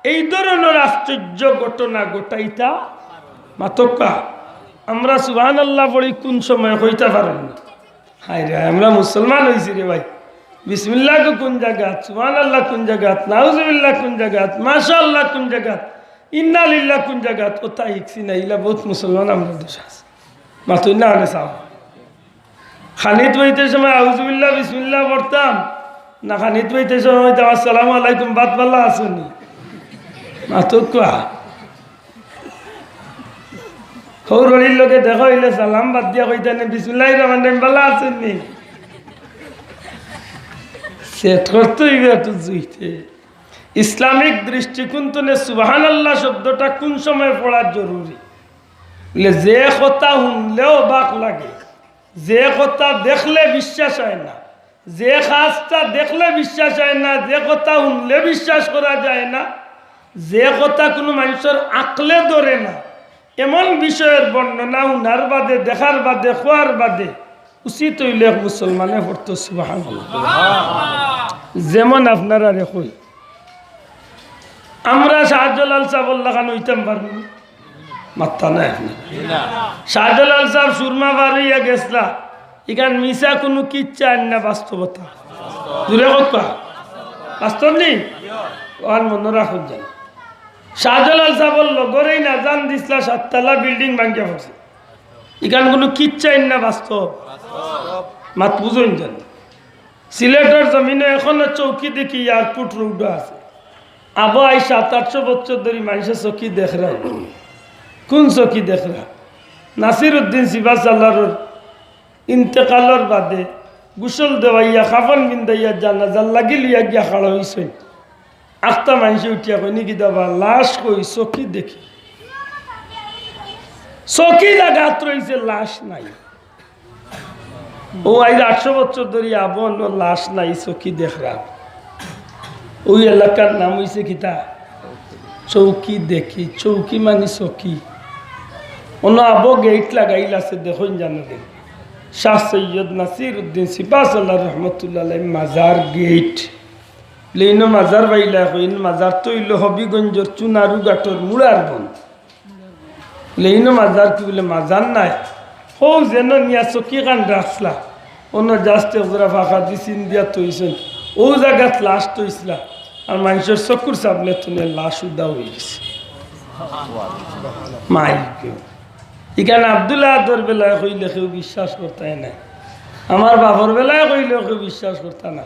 এই ধরনর আশ্চর্য ঘটনা ঘটাইতা, মাতউক্কা। আমরা সুবহানাল্লাহ পড়ি কুন সময় কইতা পারইন না। হায় রে, আমরা মুসলমান অইছি রে ভাই। বিসমিল্লাহ গো কুন জাগাত, সুবহানাল্লাহ কুন জাগাত, নাউজুবিল্লাহ কুন জাগাত, মাশাআল্লাহ কুন জাগাত, ইন্না লিল্লাহ কুন জাগাত, অতা হিকছি না, ইলা বউত মুসলমান আমরার দেশো আছে। মাতইন না, আনে চাও। খানিত বইতে সময় আউজুবিল্লাহ, বিসমিল্লাহ পড়তাম, না খানিত বইতে সময় কইতাম, "আসসালামু আলাইকুম, বাদ ভালা আছইন নি?" মাতউক্কা। হউর হড়ির লগে দেখা অইলে সালাম বাদ দিয়া কইতা নি, "বিসমিল্লাহির রহমানির রহিম, ভালা আছইন নি?" সেট করতে অইবে একটু জুইতে। ইসলামিক দৃষ্টিকোণ তনে সুবহানাল্লাহ শব্দটা কুন সময় পড়া জরুরি? বুলে, যে কথা হুনলেও অবাক লাগে, যে কথা দেখলে বিশ্বাস অয় না, যে কাজটা দেখলে বিশ্বাস অয় না, যে কথা হুনলে বিশ্বাস করা যায় না, যে কথা কুনু মানষর আকলে ধরে না, এমন বিষয়র বর্ণনা হুনার বাদে, দেখার বাদে, কওয়ার বাদে উচিত অইলে এক মুসলমানে পড়তো সুবহানাল্লাহ। যেমন আপনারারে কই, আমরা শাহজালাল সাবর লাখান অইতাম পারমু? মাত্তা নাই আপনার। শাহজালাল সাব সুরমা পার অইয়া গেছলা, ইখান মিছা কুনু কিচ্ছা আর না বাস্তবতা। জুরে কউক্কা। বাস্তব নি? অখান মনো রাখউক যেন। শাহজালাল সাবর লগরেই নাজান দিছলা সাততলা বিল্ডিং ভাঙ্গিয়া পড়ছে। ইখান কুনু কিচ্ছা আর না বাস্তব। মাত বুঝইন যেন। সিলেটর জমিনো এখনো চৌকি দেখি, এয়ারপোর্ট রোডো আছে। আবো আইজ সাত আটশো বছর ধরি মানষে চৌকি দেখরা। কুন চৌকি দেখরা? নাসির উদ্দিন সিপাহসালারর ইন্তেকালর বাদে গোসল দেওয়াইয়া, কাফন পিন্দাইয়া, জানাজার লাগি লইয়া গিয়া খাড়া অইছইন। আখতা মানষে উঠিয়া কইন, "ই কিতা বা, লাশ কই? চৌকি দেখি।" চৌকি জাগাত রইছে, লাশ নাই। অউ আইজ আটশো বছর ধরি আবো অনো লাশ নাই, চৌকি দেখরা। অউ এলাকার নাম অইছে কিতা? চৌকি দেখি। চৌকি মানি চৌকি। অনো আবো গেইট লাগাইল আছে, দেখইন জানো দে। শাহ সৈয়দ নাসির উদ্দিন সিপাহসালার রহমতুল্লাহ আলাইহির মাজার গেইট। লেইনো মাজার বাইলা কইন, মাজার তো অইলো হবিগঞ্জর চুনারু ঘাটর মুড়ার বন। বলে, "ইনো মাজার কি?" বলে, "মাজার নায়, হউ যেনো নিয়া চকিখান রাখছলা, অনো just এক জোড়া ফাঁকা দি চিন দিয়া থইছইন, অউ জাগাত লাশ থইছলা, আর মানষর চকুর সামনে থনে লাশ উধাও অইগেছে।" মাই গো। ইখান আব্দুল আহাদর বেলায় কইলে কেউ বিশ্বাস করতায় নায়, আমার বাপর বেলায় কইলেও কেউ বিশ্বাস করতা না।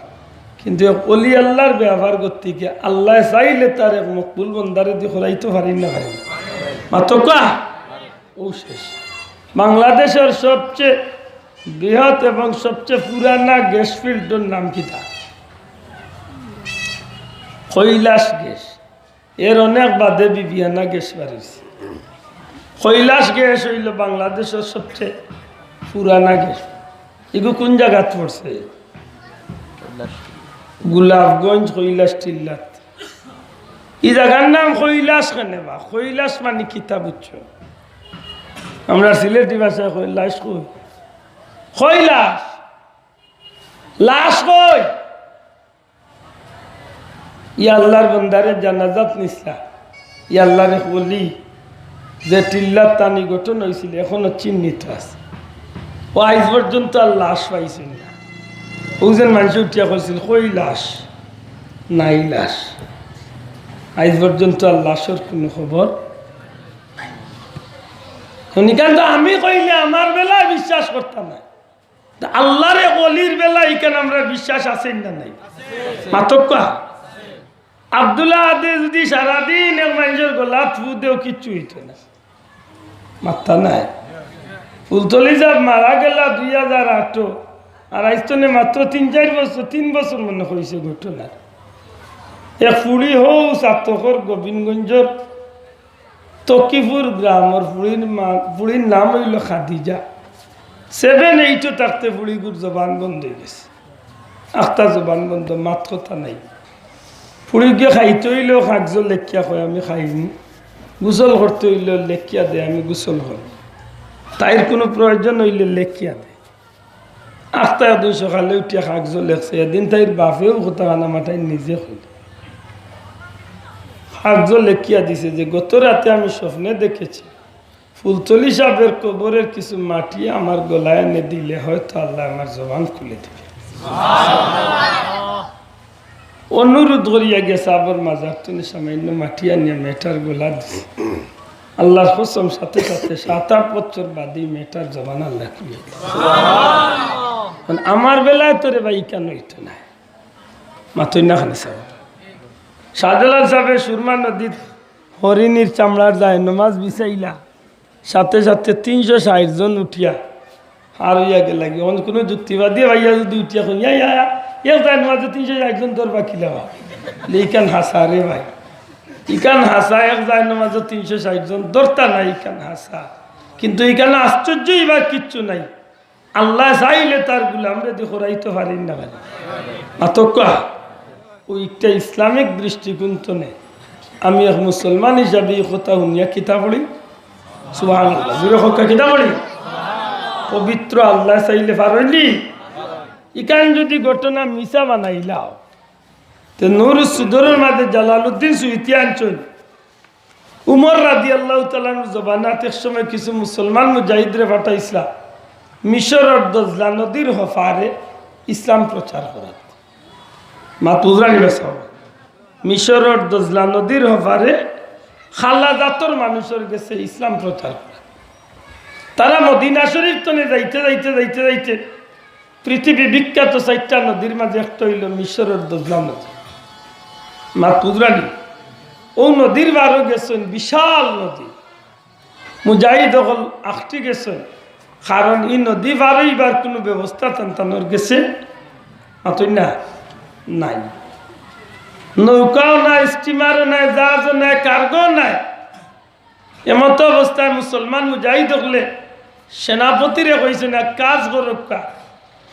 কিন্তু এক অলি আল্লার বেয়াপার গতিকে আল্লায় চাইলে তার এক মকবুল বন্দারে দি করাইতো পারইন না পারইন? মাতউক্কা। অউ শেষ। বাংলাদেশর সবচে বৃহৎ এবং সবচে পুরানা গ্যাস ফিল্ডর নাম কিতা? কৈলাস গ্যাস। এর অনেক বাদে বিবিয়ানা গ্যাস বারইছে। কৈলাস গ্যাস অইলো বাংলাদেশর সবচে পুরানা গ্যাস। ইগু কুন জাগাত পড়ছে? গোলাপগঞ্জ কৈলাস টিল্লাত। ই জাগার নাম কৈলাস কেনে বা? কৈলাস মানি কিতা বুঝছো? আমরা সিলেটি ভাষায় কই লাশ কই। কৈলাস। লাশ কই? ই আল্লার বন্দারে জানাজাত নিছলা। ই আল্লার এক অলি, যে টিল্লাত তানি গঠন অইছিল, এখনো চিহ্নিত আছে। অউ আইজ পর্যন্ত আর লাশ পাইছইন না। অউ যেন মানষে উঠিয়া কইছিল, "কই লাশ?" নাই লাশ। আইজ পর্যন্ত আর লাশর কুনু খবর নাই। অখন ইখান তো আমি কইলে আমার বেলায় বিশ্বাস করতা নায়। তে আল্লার এক অলির বেলায় ইখান আমরার বিশ্বাস আছে না নাই? মাতউক্কা। আব্দুল আহাদে যুদি সারাদিন এক মানষর গলাত ফু দেও, কিচ্ছু অইতো না। মাতরা নায়। ফুলতলি সাব মারা গেলা দুই হাজার আটো, আর আইজ থনে মাত্র তিন চাইর বছর, তিন বছর মনো অইছে ঘটনা। এক ফুড়ি হউ সাতকর গোবিন্দগঞ্জর তকিপুর গ্রামর ফুড়ির মা-, ফুড়ির নাম অইলো খাদিজা। Seven eight-ও থাকতে ফুড়িগুর জবান বন্ধ অইগেছে। আখতা জবান বন্ধ, মাত-কথা নাই। ফুড়িগুয়ে খাইতে অইলেও কাগজো লেখিয়া কয়, "আমি খাইমু।" গোসল করতে অইলেও লেখিয়া দে, "আমি গোসল করমু।" তাইর কুনু প্রয়োজন অইলে লেখিয়া দে। আখতা একদিন সকালে উঠিয়া কাগজো লেখছে, এদিন তাইর বাপেও কথা কানা মাঠাই নিজে কইল। কাগজো লেখিয়া দিছে যে, "গত রাতে আমি স্বপ্নে দেখেছি, ফুলতলি সাবর কবরর কিছু মাটি আমার গলায় এনে দিলে হয়তো আল্লায় আমার জবান খুলে দিবে।" অনুরোধ করিয়া গেছে, আবার মাজার থনে সামান্য মাটি আনিয়া মেয়েটার গলাত দিছে। আল্লার কসম, সাথে সাথে সাত আট বছর বাদে মেয়েটার জবান আল্লায় খুলে দিছে। কারণ আমার বেলায় তো রে ভাই ইখান অইতো নায়। মাতইন না কেনে সাব। শাহজালাল সাবে সুরমা নদীত হরিণীর চামড়ার জায়নামাজ বিছাইলা। সাথে সাথে তিনশো ষাইট জন উঠিয়া হার অইয়া গেলাগি। অখন কুনু যুক্তিবাদী ভাইয়া যুদি উঠিয়া কইন, "ইয়া, ইয়া, ইয়া, এক জায়নামাজো তিনশো ষাইট জন ধরবা কিলা বা?" লে, ইখান হাছা রে ভাই, ইখান হাছা, এক জায়নামাজো তিনশো ষাইট জন ধরতা নায়, ইখান হাছা। কিন্তু ইখান আশ্চর্য অইবার কিচ্ছু নাই। আল্লায় চাইলে তার গোলামরে দি করাইতো পারইন না পারইন? মাতউক্কা। অউ একটা ইসলামিক দৃষ্টিকোণ থনে আমি এক মুসলমান হিসাবে ই কথা হুনিয়া কিতা পড়ি? সুবহানাল্লাহ। জোরে কউক্কা, কিতা পড়ি? পবিত্র আল্লায় চাইলে পারইন নি? ইখান যুদি ঘটনা মিছা বানাইলাও, তে নুরুস সুদুরর মাঝে জালালউদ্দিন সুয়ুতি আনছইন। উমর রাদিয়াল্লাহু তাআলা আনহুর জমানাত এক সময় কিছু মুসলমান মুজাহিদরে পাঠাইছলা মিশরর দজলা নদীর হপারে ইসলাম প্রচার করাত। মাত বুঝরা নি বা সাব? মিশরর দজলা নদীর হপারে কালা জাতর মানুষর গেছে ইসলাম প্রচার করাত। তারা মদিনা শরীফ থনে যাইতে যাইতে যাইতে যাইতে পৃথিবী বিখ্যাত চাইরটা নদীর মাঝে একটা অইলো মিশরর দজলা নদী। মাত বুঝরা নি? অউ নদীর পারো গেছইন, বিশাল নদী। মুজাহিদ অকল আখটি গেছইন, কারণ ই নদী পার অইবার কুনু ব্যবস্থা তান তানর গেছে, মাতইন না, নাই। নৌকাও নাই, স্টিমারও নাই, জাহাজও নাই, কার্গোও নাই। এমতো অবস্থায় মুসলমান মুজাহিদ অকলে সেনাপতিরে কইছইন, "এক কাজ করউক্কা,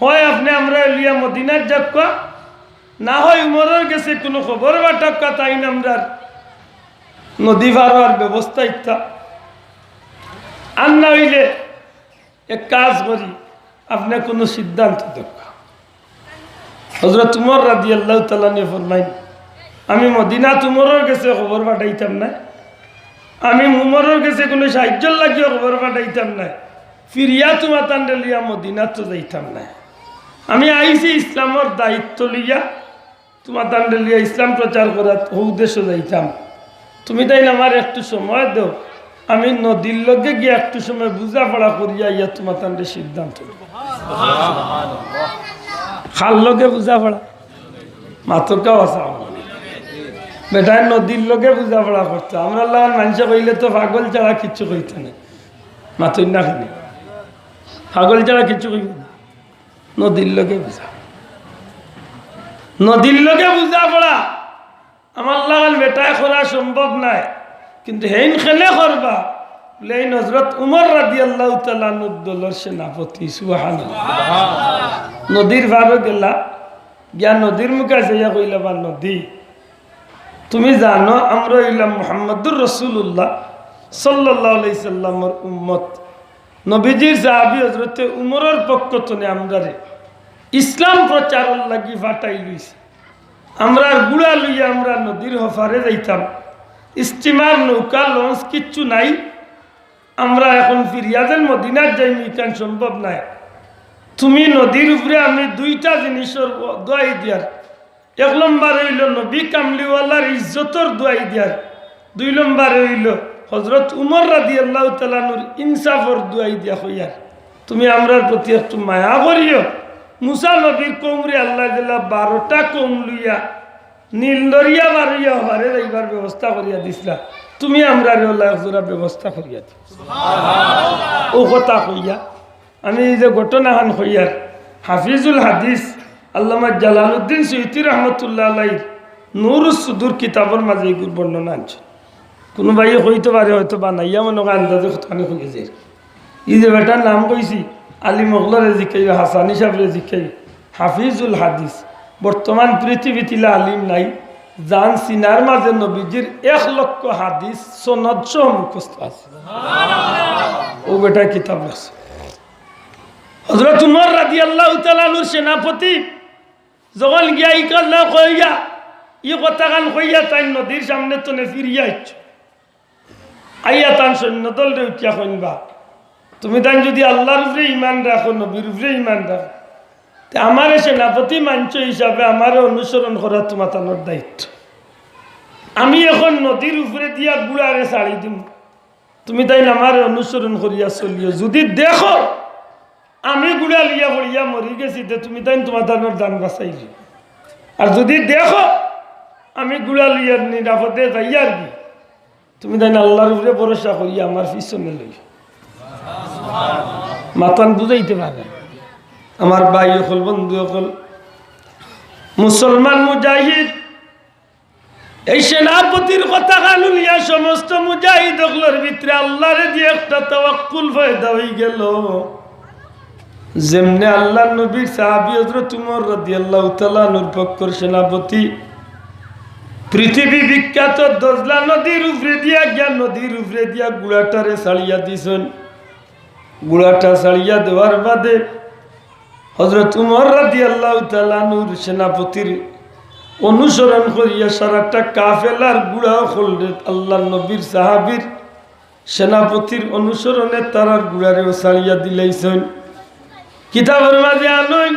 হয় আপনে আমরারে লইয়া মদিনাত যাউক্কা, না হয় উমরর গেছে কুনু খবর পাঠাউক্কা, তাইন আমরার নদী পার অওয়ার ব্যবস্থা ইতা। আর না অইলে এক কাজ করি, আপনে কুনু সিদ্ধান্ত দেউক্কা।" হযরত উমর রাদিয়াল্লাহু তাআলা আনহু ফরমাইন, "আমি মদিনাত উমরর গেছে খবর পাঠাইতাম না, আমি উমরর গেছে কুনু সাহায্যর লাগিও খবর পাঠাইতাম নায়, ফিরিয়া তুমাতানরে লইয়া মদিনাত যাইতাম নায়। আমি আইছি ইসলামর দায়িত্ব লইয়া, তুমাতানরে লইয়া ইসলাম প্রচার করাত হউ দেশো যাইতাম। তুমিতাইন আমারে একটু সময় দেও, আমি নদীর লগে গিয়া একটু সময় বুঝাপড়া করিয়া আইয়া তুমাতানরে সিদ্ধান্ত দেই। কার লগে বুঝাপড়া? মাতকা বাসা। বেটায় নদীর লগে বুঝাপড়া করতো। আমরার লাখান মানষে কইলে তো পাগল ছাড়া কিচ্ছু কইতো নায়। মাতইন না কেনে? পাগল ছাড়া কিচ্ছু কইতো নায়। নদীর লগে বুঝা, নদীর লগে বুঝাপড়া। আমার লাখান বেটায় করা সম্ভব নায়, কিন্তু হেইন কেনে করবা? বুলে, এইন হজরত উমর রাদিয়াল্লাহু তাআলা আনহুর দলর সেনাপতি। সুবহানাল্লাহ। নদীর পারো গেলা, গিয়া নদীর মুখে চাইয়া কইলা, বা নদী, তুমি জানো আমরা অইলাম মুহাম্মাদুর রাসূলুল্লাহ সাল্লাল্লাহু আলাইহি সাল্লামর উম্মত। নবীজির সাহাবী হজরতে উমরর পক্ষ তনে আমরারে ইসলাম প্রচারর লাগি পাঠাইল অইছে। আমরার ঘুড়া লইয়া আমরা নদীর হপারে যাইতাম, স্টিমার, নৌকা, লঞ্চ কিচ্ছু নাই। আমরা এখন ফিরিয়া যেন মদিনাত যাইমু, ইখান সম্ভব নায়। তুমি নদীর উপরে আমি দুইটা জিনিসর দোয়াই দিয়ার, এক নম্বর অইলো নবী কামলিওয়ালার ইজ্জতর দোয়াই দিয়ার, দুই নম্বর অইলো হজরত উমর রাদিয়াল্লাহু তাআলা আনহুর ইনসাফর দোয়াই দিয়া কইয়ার, তুমি আমরার প্রতি একটু মায়া করিও। মুসা নবীর কওমরে আল্লায় দিলা বারোটা কওম লইয়া নীল দরিয়া পার অইয়া হপারে যাইবার ব্যবস্থা করিয়া দিছলা, তুমি আমরারে অলা একজোড়া ব্যবস্থা করিয়া দিও। অউ কথা কইয়া আমি এই যে ঘটনাখান কইয়ার, হাফিজুল হাদিস আল্লামা জালালউদ্দিন সুয়ুতী রহমতুল্লাহ আলাইহির নূরুস সুদুর কিতাবর মাঝে ইগুর বর্ণনা আনছইন। কুনু ভাইয়ে কইতো পারে হয়তো বানাইয়া মনো কয় আন্দাজে কতখানি কইয়া যাইর। ই যে বেটার নাম কইছি, আলিম অকলরে জিকাইও, হাসানী সাবরে জিকাইও, হাফিজুল হাদিস। বর্তমান পৃথিবীত ইলা আলিম নাই, যান সিনার মাঝে নবীজির এক লক্ষ হাদিস সনদ সহ মুখস্থ আছে। অউ বেটায় কিতাব লেখছে। হজরত উমর রাদিয়াল্লাহু তাআলা আনহুর সেনাপতি যখন গিয়া ই কথা কইয়া, ই কথাখান কইয়া তাইন নদীর সামনে তনে ফিরিয়া আইছইন। আইয়া তান সৈন্যদলরে উঠিয়া কইন, বা, তুমিতাইন যুদি আল্লার উপরে ইমান রাখো, নবীর উপরে ইমান রাখো, তে আমারে সেনাপতি মানছো হিসাবে আমারে অনুসরণ করা তুমাতানর দায়িত্ব। আমি এখন নদীর উপরে দিয়া ঘুড়ারে ছাড়ি দিমু, তুমিতাইন আমারে অনুসরণ করিয়া চলিও। যুদি দেখো আমি ঘুড়া লইয়া পড়িয়া মরি গেছি, তে তুমিতাইন তুমাতানর জান বাঁচাইলিও। আর যুদি দেখো আমি ঘুড়া লইয়া নিরাপদে যাইয়ার গি, তুমিতাইন আল্লার উপরে ভরসা করিয়া আমার পিছনে লইও। মাতখান বুঝাইতে পারে? আমার ভাই অকল, বন্ধু অকল, মুসলমান মুজাহিদ, এই সেনাপতির কথাখান হুনিয়া সমস্ত মুজাহিদ অকলর ভিতরে আল্লারে দিয়া একটা তাওয়াক্কুল পয়দা অইগেলো। যেমনে আল্লার নবীর সাহাবী হজরত উমর রাদিয়াল্লাহু তাআলা আনহুর পক্ষর সেনাপতি পৃথিবী বিখ্যাত দজলা নদীর উপরে দিয়া গিয়া, নদীর উপরে দিয়া ঘুড়াটারে ছাড়িয়া দিছইন। ঘুড়াটা ছাড়িয়া দেওয়ার বাদে হজরত উমর রাদিয়াল্লাহু তাআলা আনহুর সেনাপতির অনুসরণ করিয়া সারাটা কাফেলার ঘুড়া অকলরে আল্লার নবীর সাহাবীর সেনাপতির অনুসরণে তারার ঘুড়ারেও ছাড়িয়া দিলাইছইন। কিতাবর মাঝে আনইন,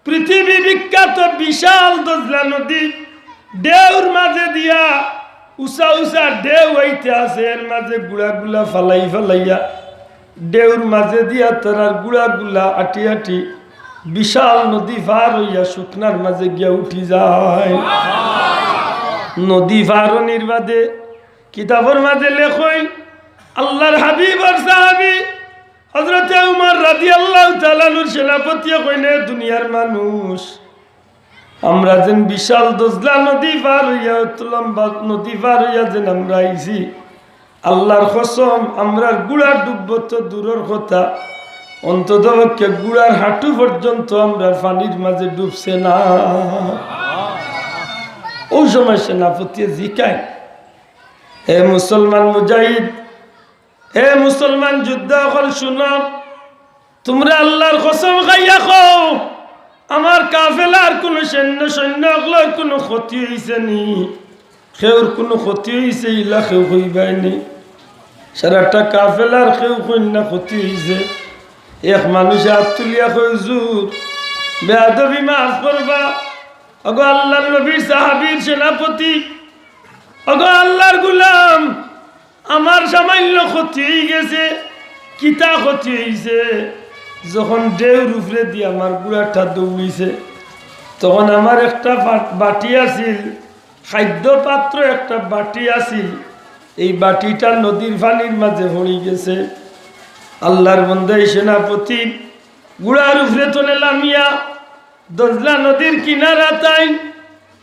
পৃথিবী বিখ্যাত বিশাল দজলা নদী, ঢেউর মাঝে দিয়া উচা উচা ঢেউ আইতে আছে, এর মাঝে ঘুড়াগুলা ফালাই ফালাইয়া ঢেউর মাঝে দিয়া তারার ঘুড়াগুলা আটি আটি বিশাল নদী পার অইয়া শুকনার মাঝে গিয়া উঠি যায়। নদী পার অনির বাদে কিতাবর মাঝে লেখইন, আল্লার হাবিবর সাহাবী হজরতে উমর রাদিয়াল্লাহু তাআলা আনহুর সেনাপতিয়ে কইন, এ দুনিয়ার মানুষ, আমরা যেন বিশাল দজলা নদী পার অইয়া, অত লম্বা নদী পার অইয়া যেন আমরা আইছি, আল্লার কসম, আমরার ঘুড়া ডুববো তো দূরর কথা, অন্ততপক্ষে ঘুড়ার হাঁটু পর্যন্ত আমরার পানির মাঝে ডুবছে না। অউ সময় সেনাপতিয়ে জিকাইন, হে মুসলমান মুজাহিদ, হে মুসলমান যোদ্ধা অকল, শুনো, তুমরা আল্লার কসম খাইয়া কও, আমার কাফেলার কুনু সৈন্য, সৈন্য অকলর কুনু ক্ষতি অইছে নি? কেউর কুনু ক্ষতি অইছে, ইলা কেউ কইবায় নি। সারাটা কাফেলার কেউ কইন না ক্ষতি অইছে। এক মানুষে আত তুলিয়া কয়, "হুজুর, বেয়াদবি মাফ করবা।" ওগো আল্লার নবীর সাহাবীর সেনাপতি, ওগো আল্লার গুলাম, আমার সামান্য ক্ষতি অইগেছে। কিতা ক্ষতি অইছে? যখন ঢেউর উপরেদি আমার ঘুড়াটা দৌড়িছে, তখন আমার একটা পা-, বাটি আছিল, খাদ্য পাত্র একটা বাটি আছিল, এই বাটিটা নদীর পানির মাঝে পড়িগেছে। আল্লার বন্দা এই সেনাপতি ঘুড়ার উপরে তনে লামিয়া দজলা নদীর কিনারাত আইন,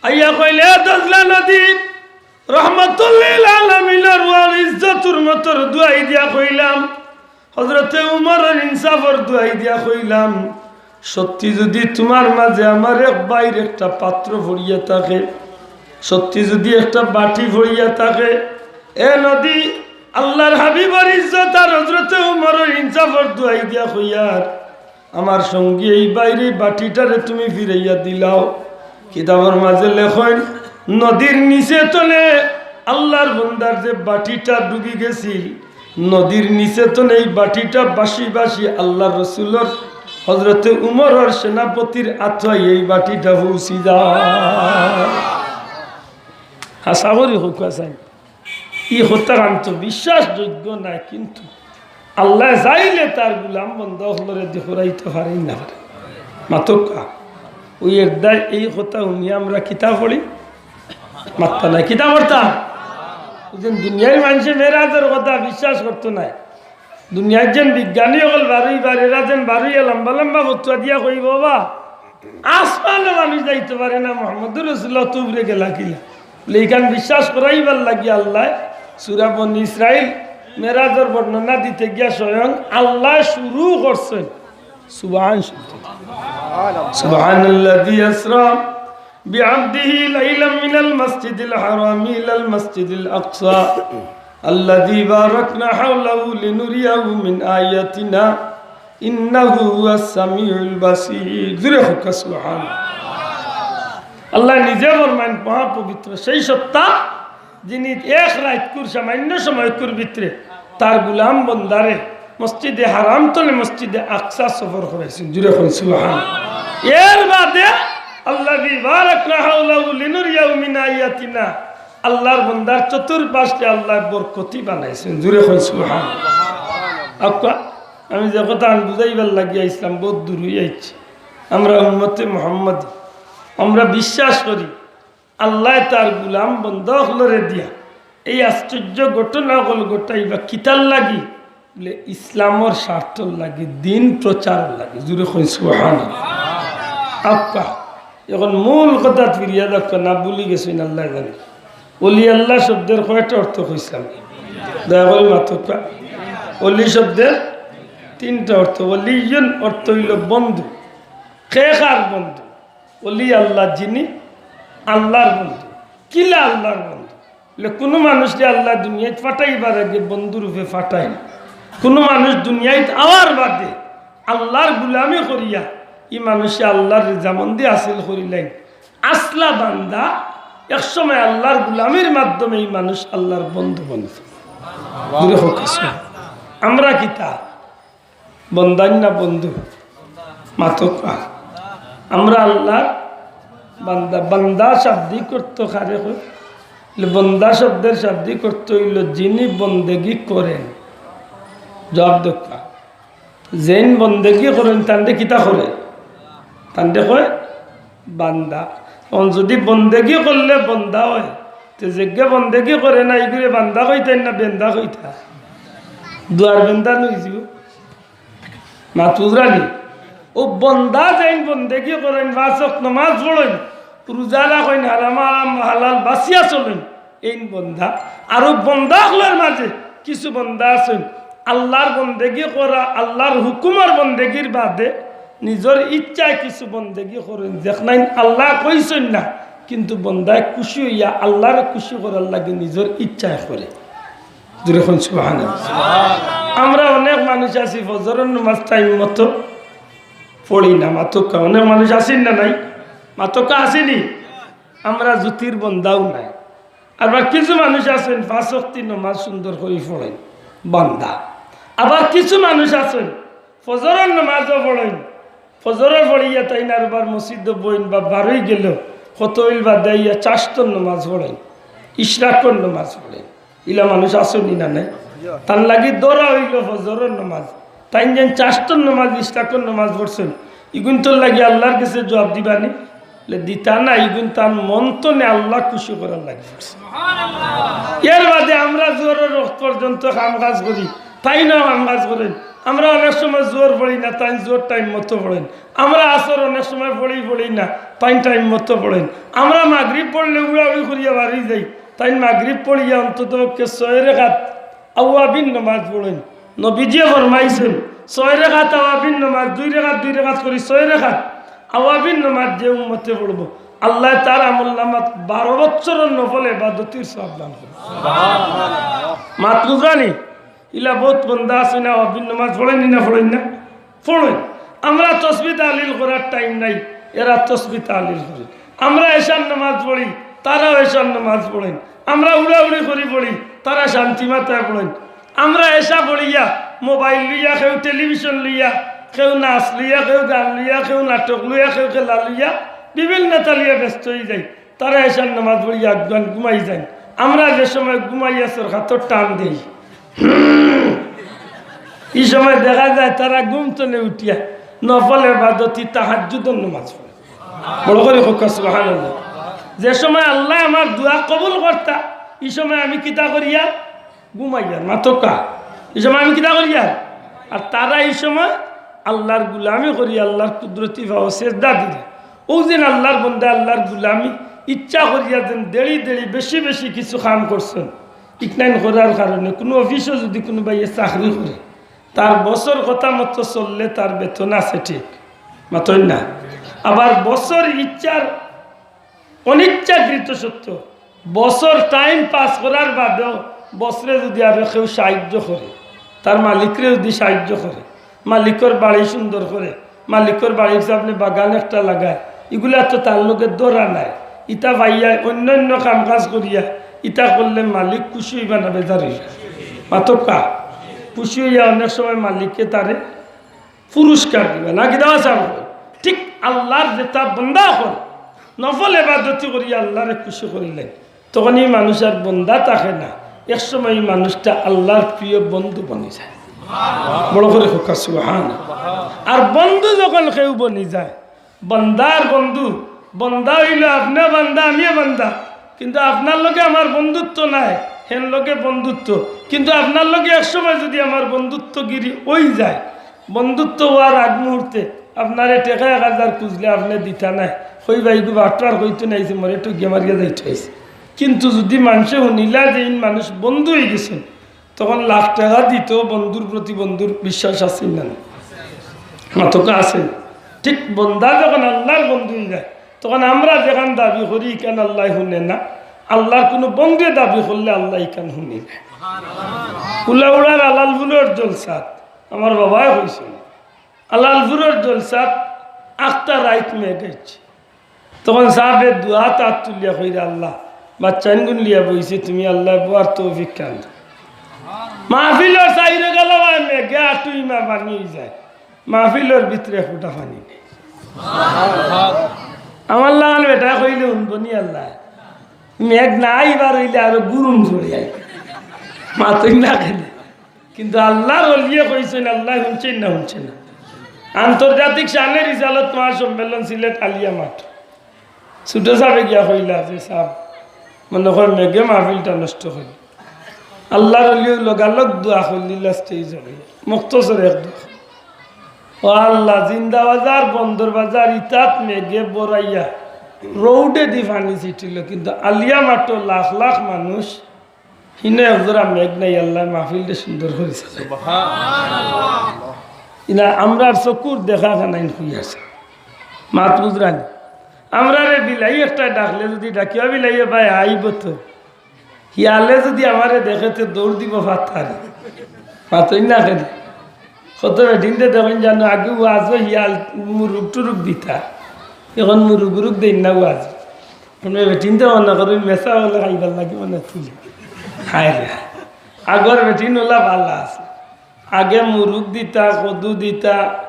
আইয়া কইলে, "এ দজলা নদী, রহমতুল্লিল আলামিনর ওয়ার ইজ্জতর মতর দুয়াই দিয়া কইলাম, হজরতে উমরর ইনসাফর দুয়াই দিয়া কইলাম, সত্যি যুদি তুমার মাঝে আমার এক ভাইর একটা পাত্র পড়িয়া থাকে, সত্যি যুদি একটা বাটি পড়িয়া থাকে, এ নদী, আল্লার হাবিবর ইজ্জত আর হজরতে উমরর ইনসাফর দুয়াই দিয়া কইয়ার, আমার সঙ্গী এই ভাইর বাটিটারে তুমি ফিরাইয়া দিলাও।" কিতাবর মাঝে লেখইন, নদীর নিচে তনে আল্লার বন্দার যে বাটিটা ডুবি গেছিল, নদীর নিচে তনে এই বাটিটা ভাসি ভাসি আল্লার রসুলর, হজরতে উমরর সেনাপতির আতো আইয়া এই বাটিটা পৌঁছি যায়। আশা করি কউক্কা চাইন। ই কথাখান তো বিশ্বাসযোগ্য নায়, কিন্তু আল্লায় চাইলে তার গুলাম বন্দা অকলরে দি করাইতা পারেন না পারে। মাতউক্কা। অউ এরদায় এই কথা হুনিয়া আমরা কিতা পড়ি? মাততা নায়। কিতা পড়তা? অউ যে দুনিয়ার মানষে মেরাজর কথা বিশ্বাস করতো নায়। দুনিয়ার যেন বিজ্ঞানী অকল বারইবার, এরা যেন বারইয়া লম্বা লম্বা ফতুয়া দিয়া কইবো, "বাবা, আসমানো মানুষ যাইতো পারে না, মোহাম্মদুর রসুল্লাহ তো উপরে গেলা কিলা?" বলে, ইখান বিশ্বাস করাইবার লাগি আল্লায় সূরা বনি ইসরাইল মেরাজর বর্ণনা দিতে গিয়া স্বয়ং আল্লায় শুরু করছইন সুবহান শব্দ। সুবহানাল্লাযী আসরা بعبده ليلا من المسجد الحرام إلى المسجد الأقصى الذي باركنا حوله لنريه من آياتنا إنه هو السميع البصير। জুরে কউক্কা সুবহানাল্লাহ। আল্লায় নিজে ফরমাইন, মহাপবিত্র সেই সত্তা, যিনি এক রাইতকুর সামান্য সময়কুর ভিতরে তার গুলাম বন্দারে মসজিদে হারাম তনে মসজিদে আকসা সফর করাইছইন। জুরে কইন সুবহানাল্লাহ। এর বাদে আল্লাযী বারাকনা হাওলাহু লিনুরিয়াহু মিন আয়াতিনা, আল্লার বন্দার চতুর্পাশে আল্লায় বরকতি বানাইছইন। জুরে কইন সুবহানাল্লাহ। আউক্কা, আমি যে কথাখান বুঝাইবার লাগি আইছলাম, বউত দূর অইয়া আইছি। আমরা উম্মতে মুহাম্মদী, আমরা বিশ্বাস করি আল্লায় তার গুলাম বন্দা অকলরে দিয়া এই আশ্চর্য ঘটনা অকল ঘটাইবা কিতার লাগি? বলে, ইসলামর স্বার্থর লাগি, দ্বীন প্রচারর লাগি। জুরে কইন সুবহানাল্লাহ। আউক্কা, এখন মূল কথাত ফিরিয়া যাউক্কা, না ভুলি গেছইন আল্লায় জানে। অলি আল্লাহ শব্দের কয়টা অর্থ কইছলাম? দয়া করি মাতউক্কা। অলি শব্দের তিনটা অর্থ। ওয়ালিয়ুন অর্থ অইলো বন্ধু। কে কার বন্ধু? অলি আল্লাহ যিনি আল্লার বন্ধু। কিলা আল্লার বন্ধু? বলে, কুনু মানুষরে আল্লায় দুনিয়াত পাঠাইবার আগে বন্ধুরূপে পাঠাইন। কুনু মানুষ দুনিয়াত আওয়ার বাদে আল্লার গুলামি করিয়া ই মানুষে আল্লার রেজামন্দি হাসিল করিলাইন। আসলা বান্দা, এক সময় আল্লার গুলামির মাধ্যমে ই মানুষ আল্লার বন্ধু বনছে। জুরে কউক্কা সুবহানাল্লাহ। আমরা কিতা? বন্দা না বন্ধু? মাতউক্কা। আমরা আল্লার বান্দা। বান্দা শাব্দিক অর্থ কারে কয়? বন্দা শব্দের শাব্দিক অর্থ অইলো যিনি বন্দেগী করেন। জুরে কউক্কা। যেইন বন্দেগী করেন, তানরে কিতা কয়? তানরে কয় বান্দা। অখন যুদি বন্দেগী করলে বন্দা অয়, তে যেগিয়ে বন্দেগী করে না, ইগুরে বান্দা কইতা না বেন্দা কইতা? দুয়ার বেন্দা নইযিবো। মাত বুঝরানি? অউ বন্দা যেইন বন্দেগী করইন, পাঁচ ওয়াক্ত নমাজ পড়ইন, রুজা রাখইন, হারাম হারাম হালাল বাছিয়া চলইন, এইন বন্দা। আর অউ বন্দা অকলর মাঝে কিছু বন্দা আছইন, আল্লার বন্দেগী করা, আল্লার হুকুমর বন্দেগীর বাদে নিজর ইচ্ছায় কিছু বন্দেগী করইন, যেখান আল্লায় কইছইন না, কিন্তু বন্দায় খুশি অইয়া আল্লারে খুশি করার লাগি নিজর ইচ্ছায় করে। জুরে কইন সুবহানাল্লাহ। আমরা অনেক মানুষ আছি, ফজরর নমাজ টাইম মতো পড়ি না, মাতউক্কা। অনেক মানুষ আছি না নাই? মাতউক্কা, আছি নি? আমরা জুতির বন্দাও নায়। আবার কিছু মানুষ আছইন পাঁচ ওয়াক্ত নমাজ সুন্দর করি পড়ইন, বান্দা। আবার কিছু মানুষ আছইন ফজরর নমাজও পড়ইন, ফজরর পড়িয়া তাইন আরবার মসজিদো বইন বা বারই গেল, কত অইল বাদে আইয়া চাশতর নমাজ পড়ইন, ইশরাকর নমাজ পড়ইন। ইলা মানুষ আছইন নি না নাই? তান লাগি ধরা অইল ফজরর নমাজ, তাইন যেন চাশতর নমাজ, ইশরাকর নমাজ পড়ছইন, ইগুইনতর লাগি আল্লার গেছে জুয়াব দিবা নি? বলে, দিতা না, ইগুইন তান মন তনে আল্লা খুশি করার লাগি পড়ছইন। এর বাদে আমরা জোহরর ওয়াক্ত পর্যন্ত কাম কাজ করি, তাইনও কাম কাজ করইন। আমরা অনেক সময় জোহর পড়ি না, তাইন জোহর টাইম মতো পড়ইন। আমরা আসর অনেক সময় পড়ি, পড়ি না, তাইন টাইম মতো পড়ইন। আমরা মাগরিব পড়লে উড়াউড়ি করিয়া বারই যাই, তাইন মাগরিব পড়িয়া অন্তত পক্ষে ছয় রেকাত আওয়াবিন নমাজ পড়ইন। নবীজিয়ে ফরমাইছইন, ছয় রেকাত আওয়াবিন নমাজ, দুই রেকাত, দুই রেকাত করি ছয় রেকাত আওয়াবিন নমাজ যে উম্মতে পড়বো, আল্লায় তার আমলনামাত বারো বছরর নফল ইবাদতির সওয়াব দান করবো। মাত বুঝরা নি? ইলা বউত বন্দা আছইন না, আওয়াবিন নমাজ পড়ইন নি না, পড়ইন না? পড়ইন। আমরা তসবি তাহলিল করার টাইম নাই, এরা তসবি তাহলিল করইন। আমরা এশার নামাজ পড়ি, তারাও এশার নামাজ পড়ইন। আমরা উড়াউড়ি করি পড়ি, তারা শান্তি মাতায় পড়ইন। আমরা এশা পড়িয়া মোবাইল লইয়া, কেউ টেলিভিশন লইয়া, কেউ নাচ লইয়া, কেউ গান লইয়া, কেউ নাটক লইয়া, কেউ খেলা লইয়া, বিভিন্নতা লইয়া ব্যস্ত অইযাই। তারা এশার নামাজ পড়িয়া আগুয়ান ঘুমাই যাইন। আমরা যে সময় ঘুমাইয়া সরকাতর টান দেই, ই সময় দেখা যায় তারা ঘুম তনে উঠিয়া নফল ইবাদতি তাহাজ্জুদর নামাজ পড়ে। বড় করি কউক্কা সুবহানাল্লাহ। যে সময় আল্লায় আমার দোয়া কবুল করতা, ই সময় আমি কিতা করিয়ার? ঘুমাইয়ার। মাতউক্কা। ই সময় আমি কিতা করিয়ার? আর তারা ই সময় আল্লার গুলামি করি, আল্লার কুদরতি পাও সেজদা দিরা। অউ যেন আল্লার বন্দা, আল্লার গুলামি ইচ্ছা করিয়া যেন দেরি দেরি বেশি বেশি কিছু কাম করছইন। ইকনাইন করার কারণে কুনু অফিসো যুদি কুনু ভাইয়ে চাকরি করে, তার বছর কথা মতো চললে তার বেতন আছে ঠিক, মাতইন না? আবার বছর ইচ্ছার অনিচ্ছাকৃত সত্য, বছর টাইম পাস করার বাদেও বছরে যুদি আরো কেউ সাহায্য করে, তার মালিকরে যুদি সাহায্য করে, মালিকর বাড়ি সুন্দর করে, মালিকর বাড়ির সামনে বাগান একটা লাগায়, ইগুলা তো তার লগে ধরা নাই। ইতা ভাইয়া অইন্য অইন্য কাম কাজ করিয়া ইতা করলে মালিক খুশি অইবা না বেজার অইবা? মাতউক্কা। খুশি অইয়া অনেক সময় মালিকে তারে পুরস্কার দিবা, না কিতা চাইন? ঠিক আল্লার যেতা বন্দা অকল নফল ইবাদতি করিয়া আল্লারে খুশি করিলে, তখন ই মানুষ আর বন্দা থাকে না, এক সময় ই মানুষটা আল্লার প্রিয় বন্ধু বনি যায়। বড় করি কউক্কা সুবহান। আর বন্ধু যখন কেউ বনি যায়, বন্দার বন্ধু, বন্দা অইলো আপনে বান্দা, আমিও বান্দা, কিন্তু আপনার লগে আমার বন্ধুত্ব নাই, হেন লগে বন্ধুত্ব, কিন্তু আপনার লগে এক সময় যুদি আমার বন্ধুত্বগিরি অইযায়, বন্ধুত্ব অওয়ার আগ মুহূর্তে আপনারে টেকা এক হাজার খুজলে আপনে দিতা নায়, কইবা, "ইগু বাটপার, কইতো নায়, মরে ঠগিয়া মারিয়া যাইতো আইছে।" কিন্তু যুদি মানষে হুনিলা যে ইন মানুষ বন্ধু অইগেছইন, তখন লাখ টেকা দিতেও বন্ধুর প্রতি বন্ধুর বিশ্বাস আছে না? মাতউক্কা আছে। ঠিক বন্দা যখন আল্লার বন্ধু অইযায়, তখন আমরা যেখান দাবি করি, ইখান আল্লায় হুনে না, আল্লার কুনু বন্দুয়ে দাবি করলে আল্লায় ইখান হুনে না। কুলাউড়ার আলালপুরর জলসাত আমার বাবায় কইছইন, আলালপুরর জলসাত আখতা রাইত মেঘ আইছে। তখন সাবে দুহাত আত তুলিয়া কইরা, "আল্লা, বাচ্চাইনগুন লইয়া বইছি, তুমি আল্লায় বওয়ার তৌফিক খান দেও।" মাহফিলর চাইরো গালা ভাই মেঘে আটুইমা পানি অইযায়, মাহফিলর ভিতরে ফুটা পানি নাই। আমার লাখান বেটায় কইলে হুনবো নি আল্লায়? মেঘ না আইবার অইলে আরো গুরুম ঝড়ি আইবো। মাতইন না কেনে? কিন্তু আল্লার অলিয়ে কইছইন, আল্লায় হুনছইন না, হুনছইন না। আন্তর্জাতিক শানে রিসালত মহাসম্মেলন সিলেট আলিয়া মাঠ। ছুটো সাবে গিয়া কইলা যে, "সাব, মনো কয় মেঘে মাহফিলটা নষ্ট করি।" আল্লার অলিয়ে লগালগ দোয়া করলিলা স্টেজো গিয়া। মুক্তসর এক দোয়া। "ও আল্লা, জিন্দাবাজার, বন্দরবাজার, ইতাত মেঘে বরাইয়া রোডেদি পানি ছিটিলো, কিন্তু আলিয়া মাঠো লাখ লাখ মানুষ, হিনো একজরা মেঘ নাই, আল্লায় মাহফিলটা সুন্দর করি চালাইন।" ইনা আমরার চকুর দেখা খানাইন কইয়া আছে। মাত বুঝরা নি? আমরারে বিলাই একটা ডাকলে যুদি ডাকিয়া, "বিলাই ভাই আইবো তো।" হিয়ালে যুদি আমারে দেখে তে দৌড় দিবো ফাত্তারে। মাতইন না কেনে? কত বেটিন্তে দেখইন জানো, আগে ওয়াজো হিয়াল মুরুগ টুরুগ দিতা, এখন মুরুগ উরুগ দেইন না ওয়াজ। মানে বেটিন তো মনে করো মেসা হলে খাইবার লাগি মনে তুলি। হায় রে, আগর বেটিন ওলা ভালা আছে। আগে মুরুগ দিতা, কদু দিতা,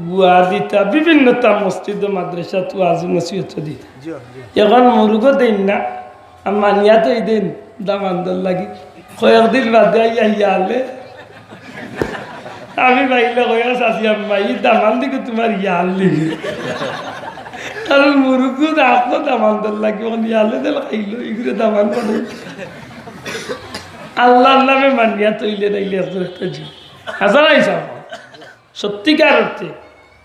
গুয়া দিতা, বিভিন্নতা মসজিদ ও মাদ্রাসাত ওয়াজ নসিহত দিতা। জি, জি। এখন মুরুগও দেইন না, আর মানিয়া তো এই দিন দামান্দর লাগি। কয়েকদিন বাদে আইয়া ইয়ালে। আমি বাইলে কইয়া চাচি আম্মা, ই দামান দিকে তোমার ইয়াল দিকে। কারণ মুরুগও রাখলো দামান্দর লাগি, এখন ইয়ালে দিল খাইলো, ইগুরে দামান করে। আল্লাহর নামে মানিয়া তইলে নাইলে একজন একটা জি। হাজার আইসা। সত্যিকার অর্থে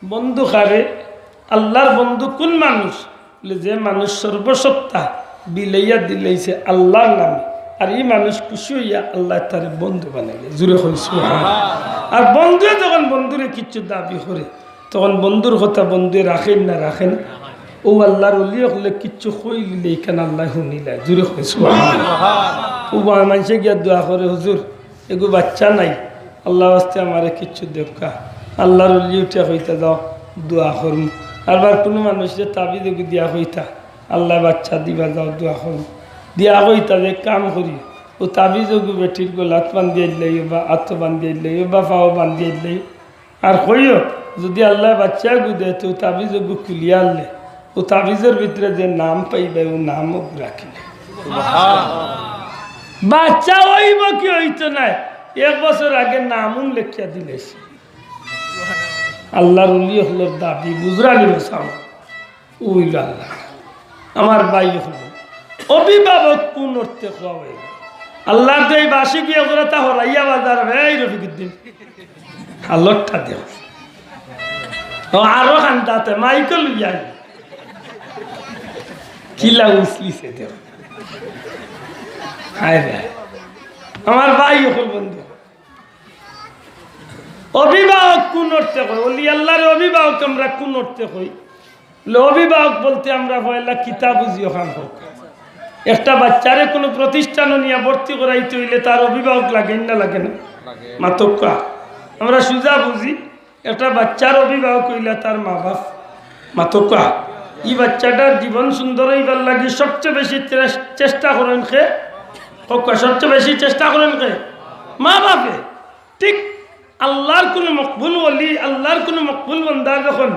বন্ধু কারে, আল্লাহর বন্ধু কোন মানুষ? বলে, যে মানুষ সর্বসত্তা বিলাইয়া দিলাইছে আল্লাহর নামে, আর ই মানুষ খুশি হইয়া আল্লাহ তারে বন্ধু বানাইলে। জুরে কই সুবহান। আর বন্ধুয়ে যখন বন্ধুরে কিচ্ছু দাবি করে, তখন বন্ধুর কথা বন্ধুয়ে রাখেন না, রাখেন? ও আল্লাহর ওলি হকলে কিচ্ছু কইলিলে ইখান আল্লাহ হুনিলায়। জুরে কই সুবহান। ও বা-, মানষে গিয়া দোয়া করে, "হুজুর, এগু বাচ্চা নাই, আল্লাহ ওয়াস্তে আমারে কিচ্ছু দেউক্কা।" আল্লাহর ওলি উঠিয়া কইতা, "যাও, দোয়া করমু।" আরবার কুনু মানুষরে তাবিজ এগু দিয়া কইতা, "আল্লাহ বাচ্চা দিবা, যাও, দোয়া করমু।" দিয়া কইতা যে, "কাম করি, ও তাবিজ এগু বেটির গলাত বান্ধিয়া দিলাই, বা আতো বান্ধিয়া দিলাই, বা পাও বান্ধিয়া দিলাই।" আর কইও, যদি আল্লাহ বাচ্চা এগু দে, তো তাবিজ এগু খুলিয়া আনলে, ও তাবিজর ভিতরে যে নাম পাইবে, ও নাম এগু রাখিলে। বাচ্চা অইবো কি অইতো নায়, এক বছর আগে নামও লেখিয়া দিলাইছে। আল্লাহর ওলি হকলর দাবি বুঝরানি বসাও। ওই আল্লাহ, আমার ভাই হকল, অভিভাবক কোন অর্থে কওয়া অয়? আল্লাহর তো এই বাসি গিয়ে ওরা তা হরাইয়া বাজার, এই রফিকুদ্দিন, হালতটা দেও। ও আরো খান্দাতে মাইকো লইয়া আই। কিলা উসলিছে দেও। হায় রে। আমার ভাই হকল বন্ধু। অভিভাবক কোন অর্থে কয়? ওলি আল্লাহরে অভিভাবক আমরা কোন অর্থে কই? বলে, অভিভাবক বলতে আমরা পয়লা কিতা বুঝি ওখান হোক। একটা বাচ্চারে কোনো প্রতিষ্ঠানও নিয়া ভর্তি করাইতে অইলে তার অভিভাবক লাগেন না, লাগে না? মাতউক্কা। আমরা সুজা বুঝি, একটা বাচ্চার অভিভাবক অইলা তার মা বাপ। মাতউক্কা। ই বাচ্চাটার জীবন সুন্দর অইবার লাগি সবচেয়ে বেশি চেস-, চেষ্টা করইন কে? কউক্কা, সবচেয়ে বেশি চেষ্টা করইন কে? মা বাপে। ঠিক আল্লাহর কোনো মকবুল ওলি, আল্লাহর কোনো মকবুল বন্দা যখন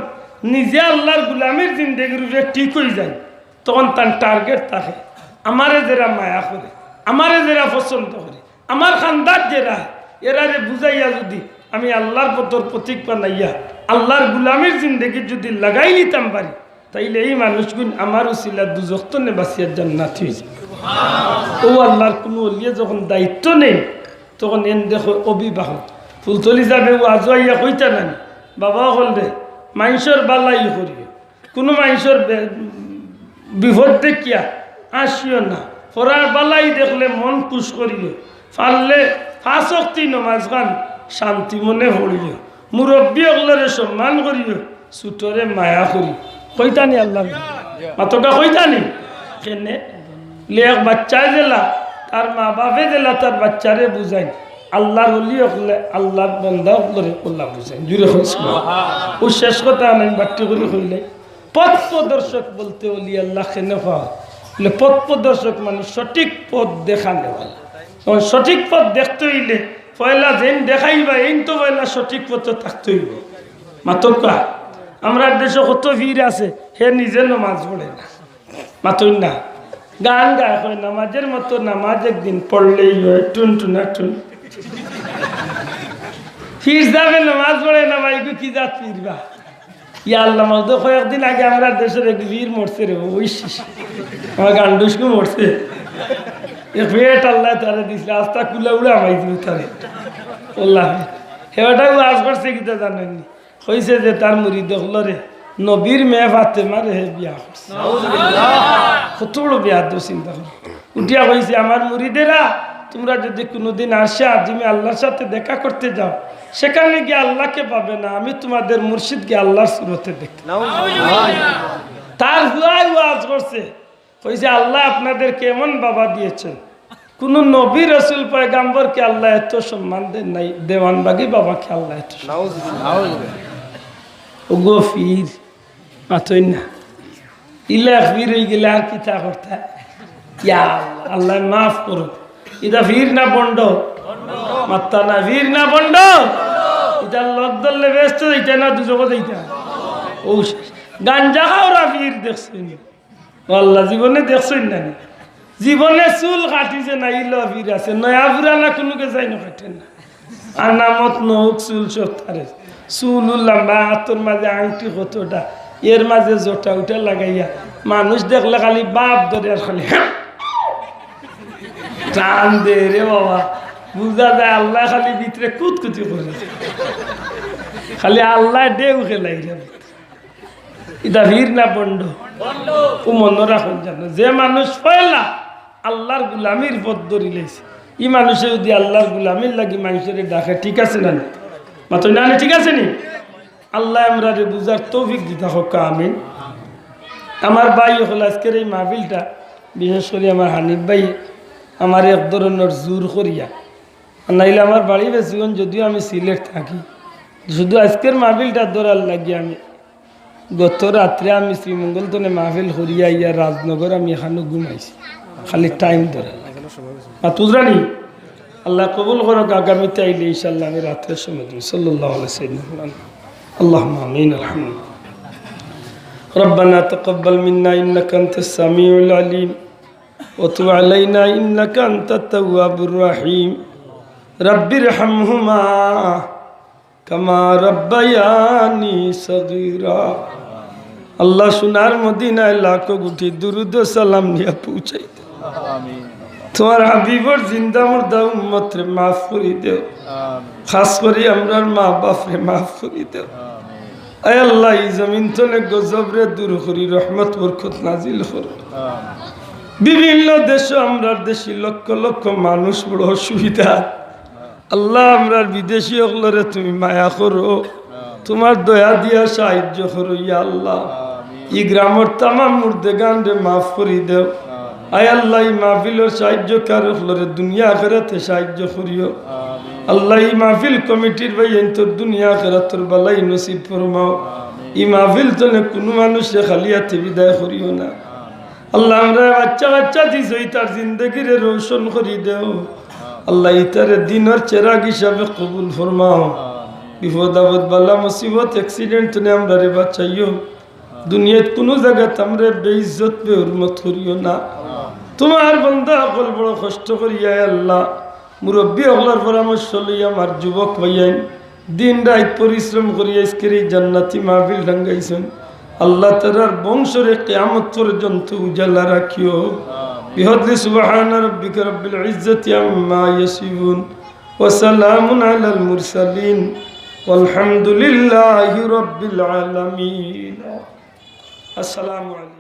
নিজে আল্লাহর গুলামির জিন্দেগির উপরে ঠিক অই যায়, তখন তার target থাকে, আমারে যেরা মায়া করে, আমারে যেরা পছন্দ করে, আমার খান্দাত যেরা, এরারে বুঝাইয়া যদি আমি আল্লাহর পথর পথিক বানাইয়া আল্লাহর গুলামির জিন্দেগি যদি লাগাই নিতাম পারি, তাইলে এই মানুষগুন আমার উসিলা দুজখ তনে বাঁচিয়া জান্নাতি অই যাইবো। ও আল্লাহর কোনো ওলিয়ে যখন দায়িত্ব নেয়, তখন এন দেখো অভিভাবক। ফুলতলি যাবে, ওয়াজো আইয়া কইতা নানি, "বাবা অকল রে, মাইনষর বালাই করিও, কোনো মাইনষর বে-, বিপদ দেখিয়া আসিও না, পরার বালাই দেখলে মন খুশ করিও, পারলে পাঁচ ওয়াক্তি নমাজ খান শান্তি মনে পড়িও।" মুরব্বি অকলরে সম্মান করিও, ছুটরে মায়া করি। কইতানি আল্লাহ? মাতউক্কা কইতানি? কেনে? লে এক বাচ্চায় যেলা, তার মা বাপে যেলা তার বাচ্চারে বুঝাইন, আল্লাহর ওলি অকলে আল্লাহর বন্দা অকলরে অলা বুঝাইন। জুরে কইস না। ও শেষ কথা আমি বাট্টি করি কইলে, পথ প্রদর্শক বলতে ওলি আল্লাহ কেনে কওয়া? বলে, পথ প্রদর্শক মানে সঠিক পথ দেখানেওয়ালা। তখন সঠিক পথ দেখতে অইলে পয়লা যেইন দেখাইবা, এইন তো পয়লা সঠিক পথে থাকতে অইবো। মাতউক্কা, আমরার দেশো কত পীর আছে, হে নিজে নমাজ পড়ে না। মাতইন না। গান গায়, কয়, "নামাজের মতো নামাজ একদিন পড়লেই হয়, টুন টুনা টুন।" পীর সাবে নমাজ পড়ে না, ভাই গো, কি জাত পীর বা? ইয়া আল্লাহ, মাউদ, কয়েকদিন আগে আমরার দেশর এক পীর মরছে রে, ওই শিশ। আমার গান্ডুসকে মরছে। এক পেট আল্লাহ তারে দিছিল, আস্তা কুলা উড়া মাই দিল তারে। আল্লাহ। হে বেটায় ওয়াজ করছে কিতা জানইননি? কইছে যে তার মুরিদ অকলরে নবীর মেয়ে ফাতেমারে হে বিয়া করছে। কত বড় বেয়াদব চিন্তা করো। উঠিয়া কইছে, "আমার মুরিদেরা, তোমরা যদি কোনোদিন আরশে আজিমে আল্লাহর সাথে দেখা করতে যাও, সেখানে গিয়ে আল্লাহকে পাবে না, আমি তোমাদের মুর্শিদকে আল্লাহর সুরতে দেখতে।" তার পুয়ায় ওয়াজ করছে, কইছে, "আল্লাহ আপনাদেরকে এমন বাবা দিয়েছেন, কোন নবী, রসুল, পয়গাম্বরকে আল্লাহ এত সম্মান দেন নাই, দেওয়ানবাগী বাবাকে আল্লাহ এত সম্মান।" ওগো পীর, মাতইন না। ইলা এক পীর অইগেলে আর কিতা করতা? ইয়া আল্লাহ, আল্লায় মাফ করো। ইটা পীর না ভন্ড? মাত্তা না, পীর না ভন্ড? ইটার লগ ধরলে বেহেস্তো যাইতা না দুজখো যাইতা? ও শেষ। গাঞ্জা খাওরা পীর দেখছইন নি? ও আল্লাহ, জীবনে দেখছইন না নি? জীবনে চুল কাটিছে না, ইলা পীর আছে, নয়া পুরানা কুনুকে যাই না কাটে না। আনামত নৌক চুল সব তারে। চুল লাম্বা, আতর মাঝে আংটি কতটা, এর মাঝে জটা উটা লাগাইয়া মানুষ দেখলে খালি বাপ ধরে আর খালি টান দে রে বাবা। বুঝা যায় আল্লাহ খালি ভিতরে কুতকুতি করে, খালি আল্লাহ ঢেউ খেলাই রে। ইটা পীর না ভন্ড? ও মনো রাখইন যেন, যে মানুষ পয়লা আল্লার গুলামির পথ ধরিলাইছে, ই মানুষে যদি আল্লার গুলামির লাগি মানষরে ডাকে, ঠিক আছে না নি? মাতইন না নি, ঠিক আছে নি? আল্লায় আমরারে বুঝার তৌফিক দিতা হউক্কা, আমিন। আমার ভাই অকল, আইজকের এই মাহফিলটা, বিশেষ করি আমার হানিফ ভাই, আমার এক ধরনর জুর করিয়া, আর নাইলে আমার বাড়ি বেশিগঞ্জ, যদিও আমি সিলেট থাকি, শুধু আইজকের মাহফিলটা ধরার লাগি আমি গত রাত্রে আমি শ্রীমঙ্গল তনে মাহফিল করিয়া আইয়া রাজনগর আমি এখানো ঘুমাইছি, খালি টাইম ধরার লাগি। আর তুজরানি আল্লাহ কবুল করউক, আগামীতে আইলে ইনশাআল্লাহ আমি রাত্রের সময় দিমু। সাল্লাল্লাহু আলা সাইয়্যিদিনা মুহাম্মদ। আল্লাহুম্মা আমিন। আলহামদুলিল্লাহ। ربنا تقبل منا إنك أنت السميع العليم وتب علينا إنك أنت التواب الرحيم. رب ارحمهما كما ربياني صغيرا. আল্লাহ, সোনার মদিনায় লাখো কোটি দুরুদ ও সালাম নিয়া পৌঁছাই দেও। আমিন। তোমার হাবিবর জিন্দা মুর্দা উম্মতরে মাফ করি দেও। আমিন। খাস করি আমরার মা বাপরে মাফ করি দেও। আমিন। আয় আল্লাহ, ই জমিন তনে গজবরে দূর করি রহমত বরকত নাজিল করো। আমিন। বিভিন্ন দেশো আমরার দেশি লক্ষ লক্ষ মানুষ বড় অসুবিধা। আল্লাহ, আমরার বিদেশি অকলরে তুমি মায়া করো, তোমার দয়া দিয়া সাহায্য করো, ইয়া আল্লাহ। ই গ্রামর তামাম মুর্দেগানরে মাফ করি দেও। আয় আল্লাহ, ই মাহফিলর সাহায্যকার অকলরে দুনিয়া আখেরাতে সাহায্য করিও। আল্লাহ, ই মাহফিল কমিটির ভাইয়াইন্তর দুনিয়া আখেরাতর বালাই নসিব ফরমাও। ই মাহফিল তনে কুনু মানুষরে খালি আতে বিদায় করিও না। আল্লাহ, আমরার বাচ্চা কাচ্চা দিছো, ইতার জিন্দেগিরে রোশন করি দেও। আল্লাহ, ইতারে দিনর চেরাগ হিসাবে কবুল ফরমাও। বিপদ আপদ, বালা মুসিবত, accident তনে আমরারে বাঁচাইও। দুনিয়াত কুনু জাগাত আমরারে বেইজ্জত বেহুরমত করিও না। তোমার বান্দা অকল বড় কষ্ট করিয়া, আয় আল্লাহ, মুরব্বি অকলর পরামর্শ লইয়া আমার যুবক ভাইয়াইন দিন রাইত পরিশ্রম করি আইজকের ই জান্নাতি মাহফিল টাঙ্গাইছইন। আল্লাহ, তারার বংশরে কিয়ামত পর্যন্ত উজালা রাখিও। بفضل سبحان ربك رب العزة عما يصفون وسلام على المرسلين والحمد لله رب العالمين. السلام عليكم.